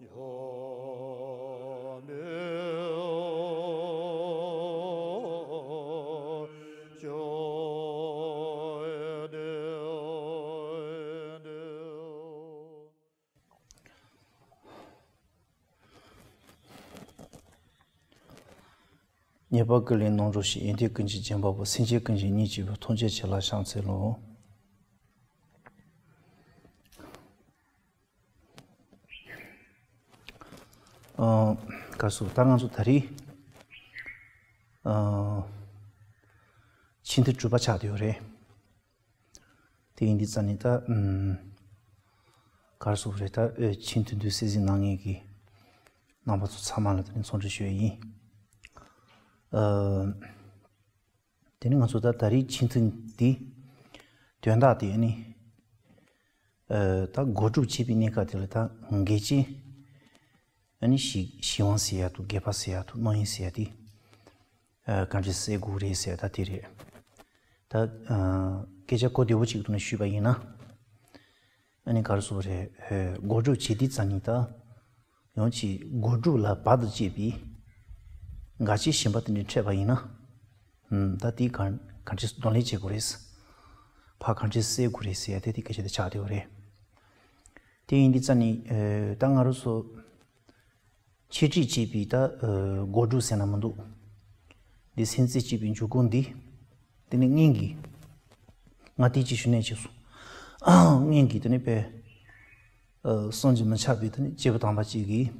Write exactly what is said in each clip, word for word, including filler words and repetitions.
ཉེས་པ་ཀུན་ལས་རྣམ་གྲོལ་ཞིང་། ཡོན་ཏན་ཀུན་གྱི་རྒྱན་པ་པོ། སེམས་ཅན་ཀུན་གྱི་གཉེན་གཅིག་པུ། ཐམས་ཅད་མཁྱེན་ལ་ཕྱག་འཚལ་ལོ། ཨ། ག་རེ་ཟེར། ད་ང་ཚོ་ད་རེས། ཨ། ཆེས་མཐུན་དྲུག་པ་ཆགས་བསྡད་ཡོད་རེད། དེ་ཡིན་དུས་ཙང་ནས་ད། ཨམ། ག་རེ་ཟེར་རེད། ད་ཨེ་ཆེས་མཐུན་དུ་གསན་གཟིགས་གནང་མཁན་གྱི་རྣམ་པ་ཚོ་ཚང་མ་ལ་དེ་ནས་འཚམས་འདྲི་ཞུ་ཡ་ཡིན། ཨ། དེ་ནས་ང་ཚོ་ད་ད་རེས་ཆེས་མཐུན་འདི་དོན་དག་དེ་ནི། ཨ། ད་སྒོམ་སྒྲུབ་བྱེད་པའི་གནས་སྐབས་དེ་ལ་ད་འགལ་རྐྱེན། ཨ་ནི་གཞི་གཞི་དབང་ཟེར་ཡ་དང་། དགེ་བ་ཟེར་ཡ་དང་། རྣམ་གཡེང་ཟེར་ཡ་དེ། ཨ། ག་འདྲས་སེལ་དགོས་རེད་ཟེར་ཡ་ད་དེ་རེད། ད། ཨ། སྐད་ཆ་གོ་བདེ་པོ་ཅིག་ཐོག་ནས་ཞུས་པ་ཡིན་ན། ཨ་ནི་ག་རེ་ཟེར་རེད། ཨ། སྒོམ་སྒྲུབ་བྱེད་དུས་ཙང་ནས་ད། ཡང་ཅིག་སྒོམ་སྒྲུབ་ལ་བར་དུ་གཅོད་པའི་འགལ་རྐྱེན་གཞན་པ་དེ་འདྲ་འཕྲད་པ་ཡིན་ན། ཨམ། ད་དེ་ག་ག་འདྲས་གདོང་ལེན་བྱེད་དགོས་རེད། ཕར་ག་འདྲས་སེལ་དགོས་རེད་ཟེར་ཡ་དེ་དེ་སྐད་ཆ་དེ་ཆགས་བསྡད་ཡོད་རེད། དེ་ཡིན་དུས་ཙང་ནས། ཨ། ད་ང་རང་ཚོ་འཆད་ཁྲིད་བྱེད་པའི་ད། ཨ། སྒོམ་སྒྲུབ་ཟེར་ན་མི་འདུག། འདི་སེམས་རྩེ་གཅིག་པའི་འཇུག་སྒོ་འདི། དེ་ནི་སྔོན་གྱི། ང་དེ་ཅིག་ཞུ་ནས་བྱས་སོང་། སྔོན་གྱི་དེ་ནི་དཔེ། ཨ། བསམ་གྱིས་མི་ཁྱབ་པའི་དེ་ནི་སྐྱེས་བུ་དམ་པ་ཅིག་གིས།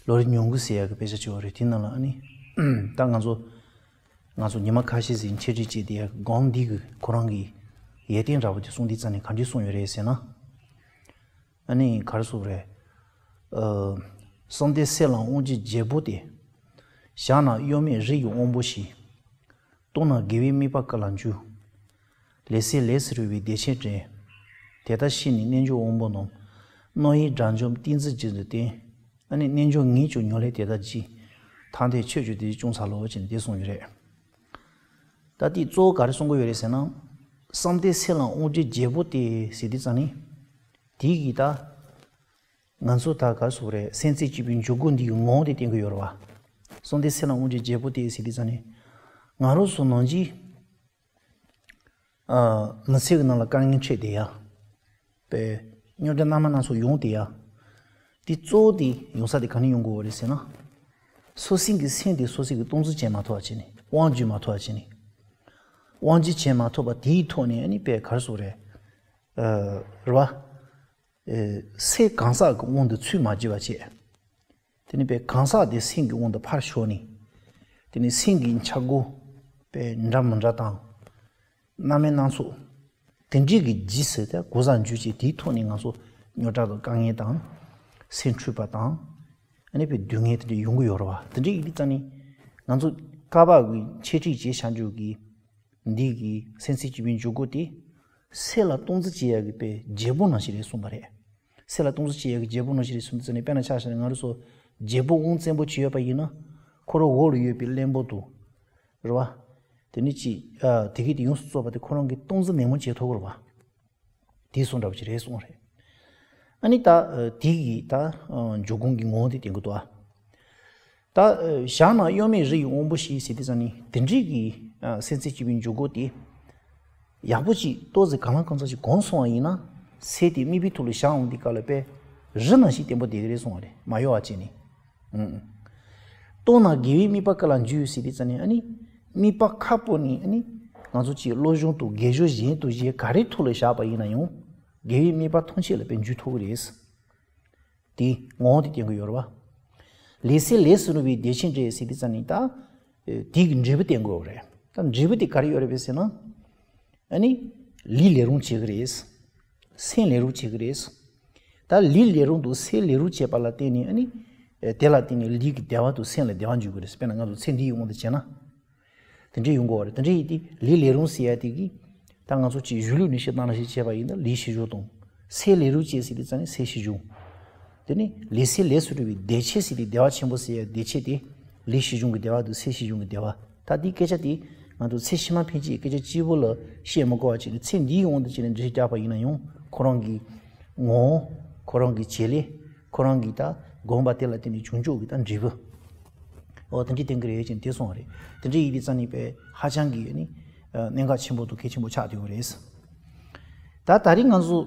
ལོ་རིམ་ཉུང་ངུ་ཟེར་ཡག་གི་དཔེ་ཆ་ཅིག་ཡོད་རེད། དེ་ནང་ལ་ཨ་ནི། ད་ང་ཚོ། ང་ཚོ་ཉི་མ་ཁ་ཤས་ཤིག་འཆད་ཁྲིད་བྱས་ཏེ་ཡ་སྒོམ་འདི་གི་ཁོ་རང་གི་ཡོན་ཏན་འདྲ་པོ་དེ་གསུངས་དུས་ཙང་ནས་ག་འདྲས་གསུངས་ཡོད་རེད་ཟེར་ན། ཨ་ནི་ག་རེ་ཟེར་རེད། ཨ། བསམ་གཏན་གསལ་ལ་དབང་བསྒྱུར་བྱེད་པོ་སྟེ། བཞག་ན་གཡོ་མེད་རིགས་ཀྱི་དབང་པོ་ཞིག། རྟོགས་ན་དགེ་བའི་དམིགས་པ་ཀུན་ལ་འཇུག། ལས་གསལ་ལས་སུ་རུང་བའི་བདེ་ཆེན་དྲན། དེ་ལྟར་ཤེས་ནས་རྣལ་འབྱོར་དབང་པོ་རྣམས། རྣམ་གཡེང་དགྲ་འཇོམས་ཏིང་འཛིན་རྒྱུད་དུ་བསྟེན། ཨ་ནི་རྣལ་འབྱོར་ངས་ཀྱང་མྱུར་ལས་དེ་ལྟར་བགྱི། ཐར་འདོད་ཁྱོད་ཀྱང་དེ་བཞིན་སྐྱོང་འཚལ་ལོ་ཅེས་དེ་གསུངས་ཡོད་རེད། ད་དེ་གཙོ་བོ་ག་རེ་གསུང་གི་ཡོད་རེད་ཟེར་ན། བསམ་གཏན་གསལ་ལ་དབང་བསྒྱུར་བྱེད་པོ་སྟེ་ཟེར་དུས་ཙང་ནས། དེ་གིས་ད། ང་ཚོ་ད་ག་རེ་ཟེར་རེད། སེམས་རྩེ་གཅིག་པའི་འཇུག་སྒོ་འདི་གི་ངོ་བོ་དེ་བསྟན་གྱི་ཡོད་རེད་བ། བསམ་གཏན་གསལ་ལ་དབང་བསྒྱུར་བྱེད་པོ་སྟེ་ཟེར་དུས་ཙང་ནས། ང་རང་ཚོ་ནང་གི། ཨ། མི་ཚེ་གི་ནང་ལ་དཀའ་ངལ་འཕྲད་བསྡད་ཡ། དཔེ། རྙོག་དྲ་སྣ་མིན་སྣ་ཚོགས་ཡོང་བསྡད་ཡ། དེ་གཙོ་བོ་དེ་ཡོང་ས་དེ་ག་ནས་ཡོང་གི་ཡོད་རེད་ཟེར་ན། སོ་སོའི་གི་སེམས་དེ་སོ་སོའི་གི་སྟངས་འཛིན་བྱེད་མ་ཐུབ་པ་བྱས་ནས། དབང་བསྒྱུར་མ་ཐུབ་པ་བྱས་ནས། དབང་བསྒྱུར་བྱེད་མ་ཐུབ་པ་དེའི་ཐོག་ནས་ཨ་ནི་དཔེ་ག་རེ་ཟེར་རེད། ཨ། རེད་བ། ཨེ། སེམས་གང་ཟག་གི་དབང་དུ་ཚུད་མ་བཅུག་པ་བྱས། དེ་ནི་དཔེ་གང་ཟག་དེ་སེམས་ཀྱི་དབང་དུ་ཕར་ཞོག་ནས། དེ་ནི་སེམས་ཀྱི་འཆར་སྒོ། དཔེ་འདྲ་མི་འདྲ་དང་། སྣ་མིན་སྣ་ཚོགས། དེ་འདྲའི་གི་རྗེས་སུ་ད་གོ་ས་འཇུག་བྱས། དེའི་ཐོག་ནས་ང་ཚོ་རྙོག་དྲ་དང་དཀའ་ངལ་དང་། སེམས་འཁྲུགས་པ་དང་། ཨ་ནི་དཔེ་སྡུག་བསྔལ་དེ་འདྲ་ཡོང་གི་ཡོད་རེད་བ། དེ་འདྲ་ཡིན་དུས་ཙང་ནས། ང་ཚོ་བསྐལ་པ་གི་འཆད་ཁྲིད་བྱས་བཞག་རྒྱུ་གི། འདི་གི་སེམས་རྩེ་གཅིག་པའི་འཇུག་སྒོ་དེ། སེམས་ལ་སྟངས་འཛིན་བྱེད་ཡག་གི་དཔེ་བྱེད་པོ་ནང་བཞིན་རེད་གསུངས་པ་རེད། སེམས་ལ་སྟངས་འཛིན་བྱེད་ཡག་གི་བྱེད་པོ་ནང་བཞིན་རེད་གསུངས་དུས་ཙང་ནས། དཔེར་ན་ཆ་བཞག་ན་ང་རང་ཚོ་བྱེད་པོ་དབང་བཙན་པོ་བྱེད་ཡོད་པ་ཡིན་ན། ཁོ་རང་འོག་ལ་ཡོད་པའི་བློན་པོ་དང་། རེད་བ། དེ་ནི་ཅི། ཨ། དེ་གས་དེ་ཡོངས་སུ་རྫོགས་པ་དེ་ཁོ་རང་གིས་སྟངས་འཛིན་ནན་མོ་བྱེད་ཐུབ་ཀྱི་རེད་བ། དེ་གསུངས་འདྲ་པོ་ཅིག་རེད་གསུངས་རེད། ཨ་ནི་ད། ཨ། དེ་གི་ད། ཨ། འཇུག་སྒོ་གི་ངོ་བོ་དེ་བསྟན་གྱི་འདུག་ཨ། ད། ཨ། བཞག་ན་གཡོ་མེད་རིགས་ཀྱི་དབང་པོ་ཞིག་ཟེར་དུས་ཙང་ནས། དེ་འདྲའི་གི། ཨ། སེམས་རྩེ་གཅིག་པའི་འཇུག་སྒོ་དེ། ཡག་པོ་ཅིག་ཏོག་ཙམ་གང་ལ་གང་འཚམ་ཅིག་གོམས་སོང་བ་ཡིན་ན། སེམས་དེ་དམིགས་པའི་ཐོག་ལ་བཞག་འོང་དུས་སྐབས་ལ་དཔེ་རི་ནང་བཞིན་བརྟན་པོ་བསྡད་ཀྱི་རེད་གསུངས་པ་རེད། མ་གཡོ་བ་བྱས་ནས། ཨུ། ཨུ། རྟོགས་ན་དགེ་བའི་དམིགས་པ་ཀུན་ལ་འཇུག་ཟེར་དུས་ཙང་ནས། ཨ་ནི་དམིགས་པ་ཁ་སྤོ་ནས། ཨ་ནི་ང་ཚོ་ཅིག་བློ་སྦྱོང་དང་དགེ་སྦྱོར་གཞན་དང་གཞན་ག་རེའི་ཐོག་ལ་བཞག་པ་ཡིན་ན་ཡང་། དགེ་བའི་དམིགས་པ་ཐམས་ཅད་ལ་དཔེ་འཇུག་ཐུབ་ཀྱི་རེད། དེ་ངོ་བོ་དེ་བསྟན་གྱི་ཡོད་རེད་བ། ལས་གསལ་ལས་སུ་རུང་བའི་བདེ་ཆེན་དྲན་ཟེར་དུས་ཙང་ནས་ད། ཨེ། དེ་གི་འབྲས་བུ་བསྟན་གྱི་ཡོད་རེད། ད་འབྲས་བུ་དེ་ག་རེ་ཡོད་རེད་པས་ཟེར་ན། ཨ་ནི། ལུས་ལས་རུང་བྱེད་ཀྱི་རེད། སེམས་ལས་རུང་བྱེད་ཀྱི་རེད། ད་ལུས་ལས་རུང་དང་སེམས་ལས་རུང་བྱེད་པ་ལ་བརྟེན་ནས། ཨ་ནི། ཨེ། དེ་ལ་བརྟེན་ནས་ལུས་ཀྱི་བདེ་བ་དང་སེམས་ལ་བདེ་བ་འཇུག་གི་རེད། དཔེར་ན་ང་ཚོ་ཚེ་འདིའི་དབང་དུ་བྱས་ན། དེ་འདྲའི་ཡོང་གི་ཡོད་རེད། དེ་འདྲ་ཡིན་དུས་ལུས་ལས་རུང་ཟེར་ཡ་དེ་གིས། ད་ང་ཚོ་ཅིག་གཞུང་ལུགས་ནས་བཤད་སྟངས་ལ་བཤད་བྱས་པ་ཡིན་ན། ལུས་ཤེས་བྱུང་དང་། སེམས་ལས་རུང་བྱེད་ཟེར་དུས་ཙང་ནས་སེམས་ཤེས་བྱུང་། དེ་ནས་ལས་གསལ་ལས་སུ་རུང་བའི་བདེ་ཆེན་ཟེར་དུས། བདེ་བ་ཆེན་པོ་ཟེར་ཡ་བདེ་ཆེན་དེ། ལུས་ཤེས་བྱུང་གི་བདེ་བ་དང་སེམས་ཤེས་བྱུང་གི་བདེ་བ། ད་འདིའི་སྐད་ཆ་དེ་ང་ཚོ་ཚེ་ཕྱི་མ་ཕན་ཆད་སྐད་ཆ་གཅིག་པོ་ལ་བཤད་མི་དགོས་པ་བྱས་ནས། ཚེ་འདིའི་དབང་དུ་བྱས་ནས་འགྲེལ་བཤད་རྒྱག་པ་ཡིན་ན་ཡང་། ཁོ་རང་གི་ངོ་བོ། ཁོ་རང་གི་བྱེད་ལས། ཁོ་རང་གིས་ད་དགོངས་པ་དེ་ལ་བརྟེན་ནས་བྱུང་ཆོག་གི་ད་འབྲས་བུ། འོ་དེ་འདྲའི་བསྟན་གྱི་རེད་ཅེས་དེ་གསུངས་པ་རེད། དེ་འདྲའི་ཡིན་དུས་ཙང་ནི་དཔེ་ཧ་ཅང་གི་ནི་གནད་འགག་ཆེན་པོ་དང་གལ་ཆེན་པོ་ཆགས་བསྡད་ཡོད་རེད། ད་ད་རིང་ང་ཚོ་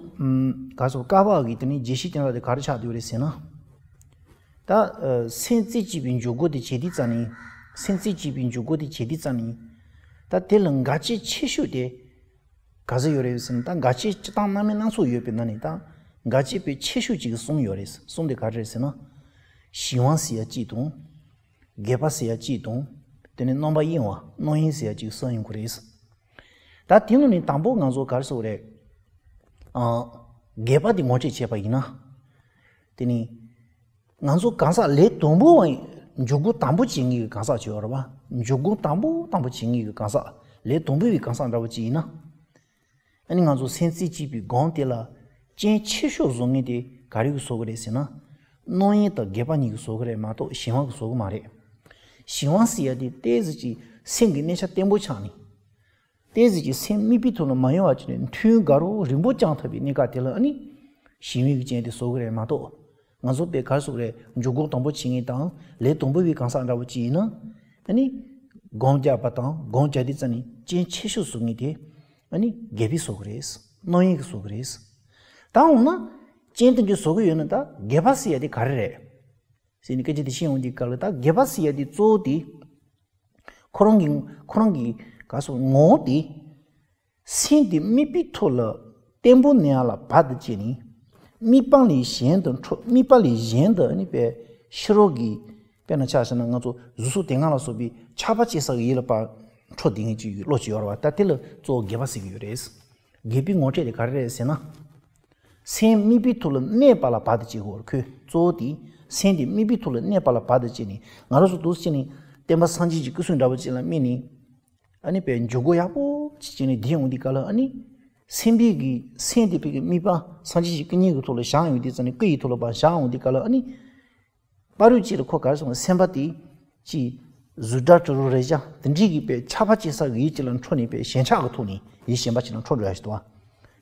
ག་ཚོད་བཀའ་བབས་ཀྱི་དེ་ནི་རྒྱས་བཤད་དེ་འདྲ་དེ་ག་རེ་ཆགས་བསྡད་ཡོད་རེད་ཟེར་ན། ད་སེམས་རྩེ་གཅིག་པའི་འཇུག་སྒོ་དེ་བྱེད་དུས་ཙང་ནི། སེམས་རྩེ་གཅིག་པའི་འཇུག་སྒོ་དེ་བྱེད་དུས་ཙང་ནི། ད་དེ་ལ་འགལ་རྐྱེན་ཆེ་ཤོས་དེ་ག་ཚོད་ཡོད་རེད་ཟེར་ན། ད་འགལ་རྐྱེན་སྤྱིར་བཏང་སྣ་མིན་སྣ་ཚོགས་ཡོད་པའི་ནང་ནས་ད་འགལ་རྐྱེན་དཔེ་ཆེ་ཤོས་གཅིག་གསུམ་ཡོད་རེད། གསུམ་དེ་ག་རེ་རེད་ཟེར་ན། གཞན་དབང་ཟེར་ཡ་གཅིག་དང་། སྒེག་པ་ཟེར་ཡ་གཅིག་དང་། དེ་ནས་རྣམ་པར་གཡེང་བ་རྣམ་གཡེང་ཟེར་ཡ་གཅིག་གསུམ་ཡོང་གི་རེད། ད་དེ་ནང་ནས་དང་པོ་ང་ཚོ་ག་རེ་ཟེར་དགོས་རེད། ཨ། སྒེག་པ་དེ་ངོ་སྤྲོད་བྱས་པ་ཡིན་ན། དེ་ནི། ང་ཚོ་གང་ཟག་ལས་དང་པོ་བ་ཡིན། འཇུག་སྒོ་དང་པོ་བྱེད་མཁན་གྱི་གང་ཟག་ཅིག་ཡོད་རེད་བ། འཇུག་སྒོ་དང་པོ་དང་པོ་བྱེད་མཁན་གྱི་གང་ཟག་ལས་དང་པོ་བའི་གང་ཟག་འདྲ་བོ་ཅིག་ཡིན་ན། ཨ་ནི་ང་ཚོ་སེམས་རྩེ་གཅིག་པའི་སྒོམ་དེ་ལ་རྐྱེན་ཆེ་ཤོས་བཟོ་མཁན་དེ་ག་རེ་གིས་བཟོ་གི་རེད་ཟེར་ན། རྣམ་གཡེང་དང་སྒེག་པ་གཉིས་ཀྱིས་བཟོ་གི་རེད་མ་གཏོགས་གཞན་དབང་གིས་བཟོ་གི་མ་རེད། གཞན་དབང་ཟེར་ཡ་དེ་ཏོག་ཙམ་ཅིག་སེམས་ཀྱི་གནས་ཆ་བརྟན་པོ་ཆགས་ནས། ཏོག་ཙམ་ཅིག་སེམས་དམིགས་པའི་ཐོག་ལ་མ་ཡོང་བ་བྱས་ནས་ཐུན་དགའ་རབ་རིང་པོ་བསྐྱངས་ཐུབ་པའི་གནས་སྐབས་དེ་ལ་ཨ་ནི། གཞན་དབང་གི་རྐྱེན་དེ་བཟོ་གི་རེད་མ་གཏོགས། ང་ཚོ་དཔེ་ག་རེ་ཟེར་དགོས་རེད། འཇུག་སྒོ་དང་པོ་བྱེད་མཁན་དང་ལས་དང་པོ་བའི་གང་ཟག་འདྲ་བོ་ཅིག་ཡིན་ན། ཨ་ནི། སྒོམ་རྒྱག་པ་དང་སྒོམ་རྒྱག་དུས་ཙམ་ནས་རྐྱེན་ཆེ་ཤོས་བཟོ་མཁན་དེ། ཨ་ནི་སྒེག་པས་བཟོ་གི་རེད། རྣམ་གཡེང་གིས་བཟོ་གི་རེད། ད་འོ་ན། རྐྱེན་དེ་འདྲ་བཟོ་གི་ཡོད་ན་ད་སྒེག་པ་ཟེར་ཡ་དེ་ག་རེ་རེད། ཟེར་ནས་སྐད་ཆ་དེ་བཤད་ཡོང་དུས་སྐབས་ལ་ད་སྒེག་པ་ཟེར་ཡ་དེ་གཙོ་བོ་དེ། ཁོ་རང་གི་ཁོ་རང་གི་ག་རེ་ཟེར་ངོ་བོ་དེ། སེམས་དེ་དམིགས་པའི་ཐོག་ལ་བརྟན་པོ་གནས་ཡ་ལ་བར་དུ་བཅད་ནས། དམིགས་པ་ལས་གཞན་དུ་འཕྲོ། དམིགས་པ་ལས་གཞན་དུ་ཨ་ནི་དཔེ་ཕྱི་རོལ་གྱི། དཔེར་ན་ཆ་བཞག་ན་ང་ཚོ་གཟུགས་སོགས་དེ་སྔ་ལ་སོགས་པའི་ཆགས་པ་སྐྱེ་ས་གི་ཡུལ་ལ་ཕར་འཕྲོ་བསྡད་མཁན་ཅིག་བློ་ཅིག་ཡོད་རེད་བ། ད་དེ་ལ་གཙོ་བོ་སྒེག་པ་ཟེར་གྱི་ཡོད་རེད། སྒེག་པའི་ངོ་སྤྲོད་དེ་ག་རེ་རེད་ཟེར་ན། སེམས་དམིགས་པའི་ཐོག་ལ་གནས་པ་ལ་བར་དུ་བཅད་དགོས་རེད། ཁོས་གཙོ་བོ་དེ་སེམས་དེ་དམིགས་པའི་ཐོག་ལ་གནས་པ་ལ་བར་དུ་བཅད་ནས། ང་རང་ཚོ་འདུག་སེ་བྱས་ནས་བསྟན་པ་སངས་རྒྱས་ཀྱི་སྐུ་གསུང་འདྲ་བོ་ཅིག་ལ་དམིགས་ནས། ཨ་ནི་དཔེ་འཇུག་སྒོ་ཡག་པོ་ཅིག་བྱས་ནས་བསྡད་ཡོང་དུས་སྐབས་ལ་ཨ་ནི། སེམས་པའི་གི་སེམས་དེ་དཔེ་གི་དམིགས་པ་སངས་རྒྱས་ཀྱི་སྐུ་བརྙན་གྱི་ཐོག་ལ་བཞག་ཡོང་དུས་ཙམ་ནས། སྐུ་ཡི་ཐོག་ལ་ཕར་བཞག་ཡོང་དུས་སྐབས་ལ་ཨ་ནི། བར་དུ་བཅད་ལ་ཁོ་ག་རེ་ཟེར་ན། སེམས་པ་དེ་ཅིག་གཟུགས་སྒྲ་དྲི་རོ་རེག་བྱ་དེ་འདྲའི་གི་དཔེ་ཆགས་པ་སྐྱེ་ས་གི་ཡུལ་ཅིག་ལ་འཕྲོ་ནས། དཔེ་ཞེན་ཆགས་ཀྱི་ཐོག་ནས་ཡུལ་གཞན་པ་ཅིག་ལ་འཕྲོ་འགྲོ་ཡ་ཞིག་འདུག་བ།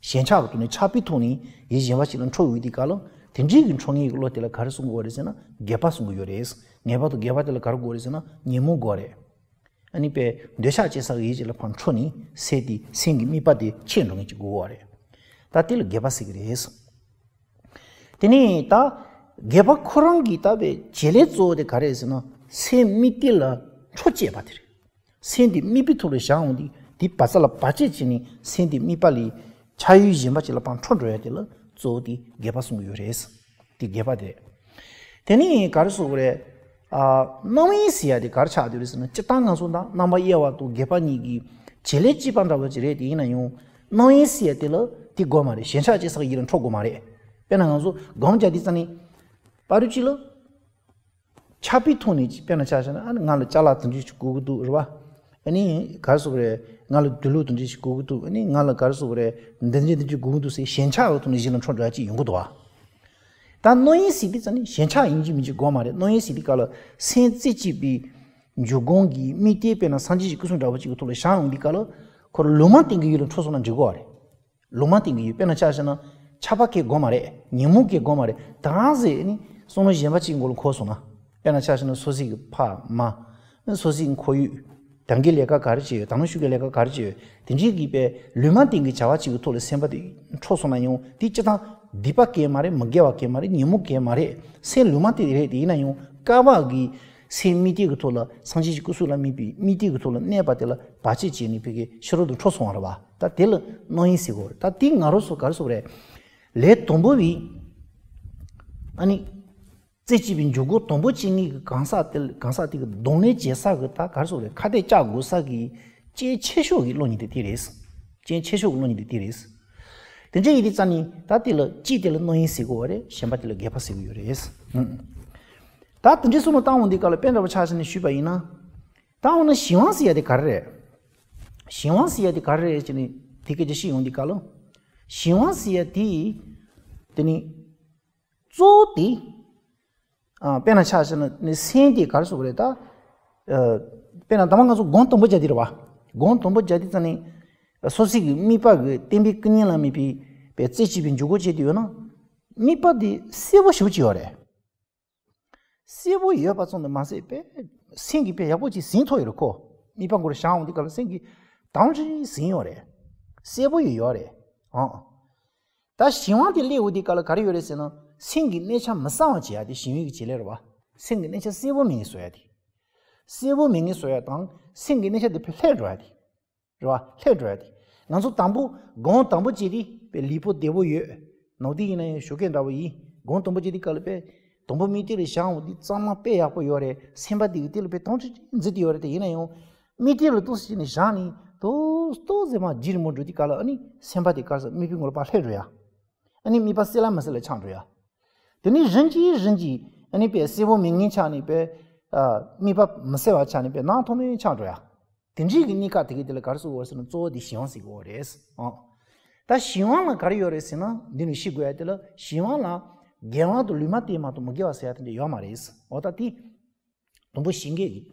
ཞེན་ཆགས་ཀྱི་ཐོག་ནས་ཆགས་པའི་ཐོག་ནས་ཡུལ་གཞན་པ་ཅིག་ལ་འཕྲོ་ཡོང་དུས་སྐབས་ལ། དེ་འདྲའི་གི་འཕྲོ་མཁན་གྱི་བློ་དེ་ལ་ག་རེ་གསུང་གི་ཡོད་རེད་ཟེར་ན། སྒེག་པ་གསུང་གི་ཡོད་རེད། ངེས་པར་དུ་སྒེག་པ་དེ་ལ་ག་རེ་དགོས་རེད་ཟེར་ན། ཉོན་མོངས་དགོས་རེད། ཨ་ནི་དཔེ་འདོད་ཆགས་སྐྱེ་ས་གི་ཡུལ་ཅིག་ལ་ཕར་འཕྲོ་ནས་སེམས་དེ། སེམས་ཀྱི་དམིགས་པ་དེ་ཆད་འགྲོ་མཁན་ཅིག་དགོས་པ་རེད། ད་དེ་ལ་སྒེག་པ་ཟེར་གི་རེད། དེ་ནས་ད་སྒེག་པ་ཁོ་རང་གི་ད་དཔེ་བྱེད་ལས་གཙོ་བོ་དེ་ག་རེ་རེད་ཟེར་ན། སེམས་དམིགས་དེ་ལ་འཕྲོ་བཅད་པ་དེ་རེད། སེམས་དེ་དམིགས་པའི་ཐོག་ལ་བཞག་འོང་དུས། དེ་བར་ས་ལ་བར་ཆད་བྱས་ནས་སེམས་དེ་དམིགས་པ་ལས་ཆགས་ཡུལ་གཞན་པ་ཅིག་ལ་ཕར་འཕྲོ་འགྲོ་ཡ་དེ་ལ་གཙོ་བོ་དེ་སྒེག་པ་གསུང་གི་ཡོད་རེད། དེ་སྒེག་པ་དེ་རེད། དེ་ནས་ག་རེ་ཟེར་དགོས་རེད། ཨ། རྣམ་གཡེང་ཟེར་ཡ་དེ་ག་རེ་ཆགས་བསྡད་རེད་ཟེར་ན། སྤྱིར་བཏང་ང་ཚོ་ད་རྣམ་པར་དབྱེ་བ་དང་སྒེག་པ་གཉིས་ཀྱི་བྱེད་ལས་གཅིག་པ་འདྲ་བོ་ཅིག་རེད། དེ་ཡིན་ན་ཡང་རྣམ་གཡེང་ཟེར་ཡ་དེ་ལ་དེ་དགོས་མ་རེད། ཞེན་ཆགས་སྐྱེ་ས་གི་ཡུལ་ལ་འཕྲོ་དགོས་མ་རེད། དཔེར་ན་ང་ཚོ་སྒོམ་རྒྱག་དུས་ཙམ་ནས་བར་དུ་བཅད་ལ། ཆགས་པའི་ཐོག་ནས་དཔེར་ན་ཆ་བཞག་ན། ཨ་ནི་ང་ལ་ཅ་ལག་དེ་འདྲ་ཞིག་དགོས་ཀྱི་འདུག་རེད་བ། ཨ་ནི་ག་རེ་ཟེར་དགོས་རེད། ང་ལ་དུག་ལོག་དེ་འདྲ་ཞིག་དགོས་ཀྱི་འདུག་ཨ་ནི་ང་ལ་ག་རེ་ཟེར་དགོས་རེད། འདི་འདྲ་འདི་འདྲ་དགོས་ཀྱི་འདུག་ཟེར་ཞེན་ཆགས་ཀྱི་ཐོག་ནས་གཞན་ལ་འཕྲོ་འགྲོ་ཡ་ཅིག་ཡོང་གི་འདུག་བ། ད་རྣམ་གཡེང་ཟེར་དུས་ཙམ་ནས་ཞེན་ཆགས་ཡིན་གཅིག་མིན་གཅིག་དགོས་མ་རེད། རྣམ་གཡེང་ཟེར་དུས་སྐབས་ལ་སེམས་རྩེ་གཅིག་པའི་འཇུག་སྒོ་གི་དམིགས་གཏད། དཔེར་ན་སངས་རྒྱས་ཀྱི་སྐུ་གསུང་འདྲ་བོ་ཅིག་གི་ཐོག་ལ་བཞག་ཡོང་དུས་སྐབས་ལ། ཁོ་རང་ལུང་མ་བསྟན་གྱི་ཡུལ་ལ་འཕྲོ་སོང་ན་འགྲིག་གི་རེད། ལུང་མ་བསྟན་གྱི་ཡུལ། དཔེར་ན་ཆ་བཞག་ན་ཆགས་པ་སྐྱེ་དགོས་མ་རེད། ཉོན་མོངས་སྐྱེ་དགོས་མ་རེད། ད་ཟེར་ནས་བསམ་བློ་གཞན་པ་ཅིག་མགོ་ལ་འཁོར་སོང་ན། དཔེར་ན་ཆ་བཞག་ན་སོ་སོའི་གི་ཕ་མ། སོ་སོའི་ཁོར་ཡུག། ད་གིན་ལས་ཀ་ག་རེ་བྱས་ཡོད། ད་ནངས་ཤུགས་ཀྱི་ལས་ཀ་ག་རེ་བྱས་ཡོད། དེ་འདྲའི་གི་དཔེ་ལུང་མ་བསྟན་གྱི་བྱ་བ་ཅིག་གི་ཐོག་ལ་སེམས་པ་དེ་འཕྲོ་སོང་ན་ཡང་། དེ་སྤྱིར་བཏང་སྡིག་པ་སྐྱེ་མ་རེད། མི་དགེ་བ་སྐྱེ་མ་རེད། ཉོན་མོངས་སྐྱེ་མ་རེད། སེམས་ལུང་མ་བསྟན་རེད། དེ་ཡིན་ན་ཡང་སྐབས་བབ་ཀྱི་སེམས་དམིགས་གཏད་ཀྱི་ཐོག་ལ། སངས་རྒྱས་ཀྱི་སྐུ་གསུང་ལ་དམིགས་པའི་དམིགས་གཏད་ཀྱི་ཐོག་ལ་གནས་པ་དེ་ལ་བར་ཆད་བྱས་ནས་ཕ་གི་ཕྱི་རོལ་དུ་འཕྲོ་སོང་བ་རེད་བ། ད་དེ་ལ་རྣམ་གཡེང་ཟེར་གྱི་ཡོད་རེད། ད་དེ་ང་རང་ཚོ་ག་རེ་ཟེར་དགོས་རེད། ལས་དང་པོ་བའི། ཨ་ནི། རྩེ་གཅིག་པའི་འཇུག་སྒོ་དང་པོ་བྱེད་མཁན་གྱི་གང་ཟག་དེ། གང་ཟག་དེ་གི་གདོང་ལེན་བྱེད་ས་གི་ད་ག་རེ་ཟེར་དགོས་རེད། ཁ་གཏད་བཅག་དགོས་ས་གི་རྐྱེན་ཆེ་ཤོས་ཀྱི་བློ་ཉིད་དེ་དེ་རེད། རྐྱེན་ཆེ་ཤོས་ཀྱི་བློ་ཉིད་དེ་དེ་རེད། དེ་འདྲ་ཡིན་དུས་ཙང་ནི་ད་དེ་ལ་གཅིག་དེ་ལ་རྣམ་གཡེང་ཟེར་གྱི་ཡོད་རེད། གཞན་པ་དེ་ལ་སྒེག་པ་ཟེར་གྱི་ཡོད་རེད། ཨང་། ད་དེ་འདྲའི་བསམ་བློ་བཏང་འོང་དུས་སྐབས་ལ། དཔེ་འདྲ་པོ་ཆ་བཞག་ནས་ཞུས་པ་ཡིན་ན། ད་འོ་ན་གཞན་དབང་ཟེར་ཡ་དེ་ག་རེ་རེད། གཞན་དབང་ཟེར་ཡ་དེ་ག་རེ་རེད་ཅེས་ནས་དེ་སྐད་ཆ་བཤད་ཡོང་དུས་སྐབས་ལ། གཞན་དབང་ཟེར་ཡ་དེ། དེ་ནི། གཙོ་བོ་དེ། ཨ། དཔེར་ན་ཆ་བཞག་ན་ནི་སེམས་དེ་ག་རེ་ཟེར་དགོས་རེད་ད། ཨ། དཔེར་ན་ད་མ་ང་ཚོ་སྒོམ་དང་པོ་རྒྱག་དུས་རེད་བ། སྒོམ་དང་པོ་རྒྱག་དུས་ཙང་ནི། སོ་སོའི་གི་དམིགས་པ་གི་བསྟན་པའི་སྐུ་བརྙན་ལ་དམིགས་པའི་དཔེ་རྩེ་གཅིག་པའི་འཇུག་སྒོ་བྱས་ཏེ་ཡོད་ན། དམིགས་པ་དེ་གསལ་པོ་ཞེ་པོ་ཅིག་ཡོད་རེད། གསལ་པོ་ཡོད་པ་ཙམ་དུ་མ་ཟད་པས་སེམས་ཀྱིས་དཔེ་ཡག་པོ་ཅིག་ཟིན་ཐུབ་ཡོད་རེད་ཁོ། དམིགས་པ་མགོ་རུ་བཞག་འོང་དུས་སྐབས་ལ་སེམས་ཀྱིས་དྭངས་ཅིག་ཟིན་ཡོད་རེད། གསལ་པོ་ཡོད་ཡོད་རེད། ཨང་། ད་གཞན་དབང་དེ་སླེབས་འོང་དུས་སྐབས་ལ་ག་རེ་ཡོད་རེད་ཟེར་ན། སེམས་ཀྱི་གནས་ཆ་མི་གསལ་བ་བྱེད་ཡ་དེ་གཞན་དབང་གི་བྱེད་ལས་རེད་བ། སེམས་ཀྱི་གནས་ཆ་གསལ་པོ་མེད་ངེས་བཟོ་ཡ་དེ། གསལ་པོ་མེད་ངེས་བཟོ་ཡ་དང་སེམས་ཀྱི་གནས་ཆ་དེ་ཕར་ལྷད་འགྲོ་ཡ་དེ། རེད་བ། ལྷད་འགྲོ་ཡ་དེ། ང་ཚོ་དང་པོ་སྒོམ་དང་པོ་བྱེད་དུས་དཔེ་ལུས་པོ་བདེ་པོ་ཡོད། ནོར་དུས་ཡིན་ན་ཡང་ཞོགས་ཀས་འདྲ་བོ་ཡིན། སྒོམ་དང་པོ་བྱེད་དུས་སྐབས་ལ་དཔེ་དང་པོ་དམིགས་གཏད་ལ་བཞག་འོང་དུས་གཙང་མ་དཔེ་ཡག་པོ་ཡོད་རེད། སེམས་པ་དེ་གི་དེ་ལ་དཔེ་དྭངས་ཅིག་འཛུལ་དུ་ཡོད་རེད་དེ། ཡིན་ན་ཡང་དམིགས་གཏད་ལ་ཏོག་ཙམ་ནས་བཞག་ནས་ཏོག་ཏོག་ཙམ་མར་ལྗིད་རིང་པོ་འགྲོ་དུས་སྐབས་ལ་ཨ་ནི་སེམས་པ་དེ་ག་རེ་ཟེར། དམིགས་པའི་ངོ་ལ་ཕར་ལྷད་འགྲོ་ཡ། ཨ་ནི་དམིགས་པ་གསལ་ལ་མི་གསལ་ལ་ཆགས་འགྲོ་ཡ། དེ་ནས་རིམ་གྱིས་རིམ་གྱིས་ཨ་ནི་དཔེ་གསལ་པོ་མེད་ངེས་ཆགས་ནས་དཔེ། ཨ། དམིགས་པ་མི་གསལ་བ་ཆགས་ནས་དཔེ་ནང་ཐོག་མེད་ཆགས་འགྲོ་ཡ། དེ་འདྲའི་གི་གནས་སྐབས་དེ་གའི་དེ་ལ་ག་རེ་ཟེར་དགོས་ཟེར་ན། གཙོ་བོ་དེ་གཞན་དབང་ཟེར་དགོས་རེད། ཨང་། ད་གཞན་དབང་ལ་ག་རེ་ཡོད་རེད་ཟེར་ན། འདི་ནས་ཤེས་དགོས་ཡ་དེ་ལ་གཞན་དབང་ལ་རྒྱལ་དབང་དང་ལུས་མ་བརྟན་མ་གཏོགས་མི་དགེ་བ་ཟེར་ཡ་དེ་འདྲ་ཡོད་མ་རེད། འོ་ད་དེ་དང་པོ་གཞན་དགེ་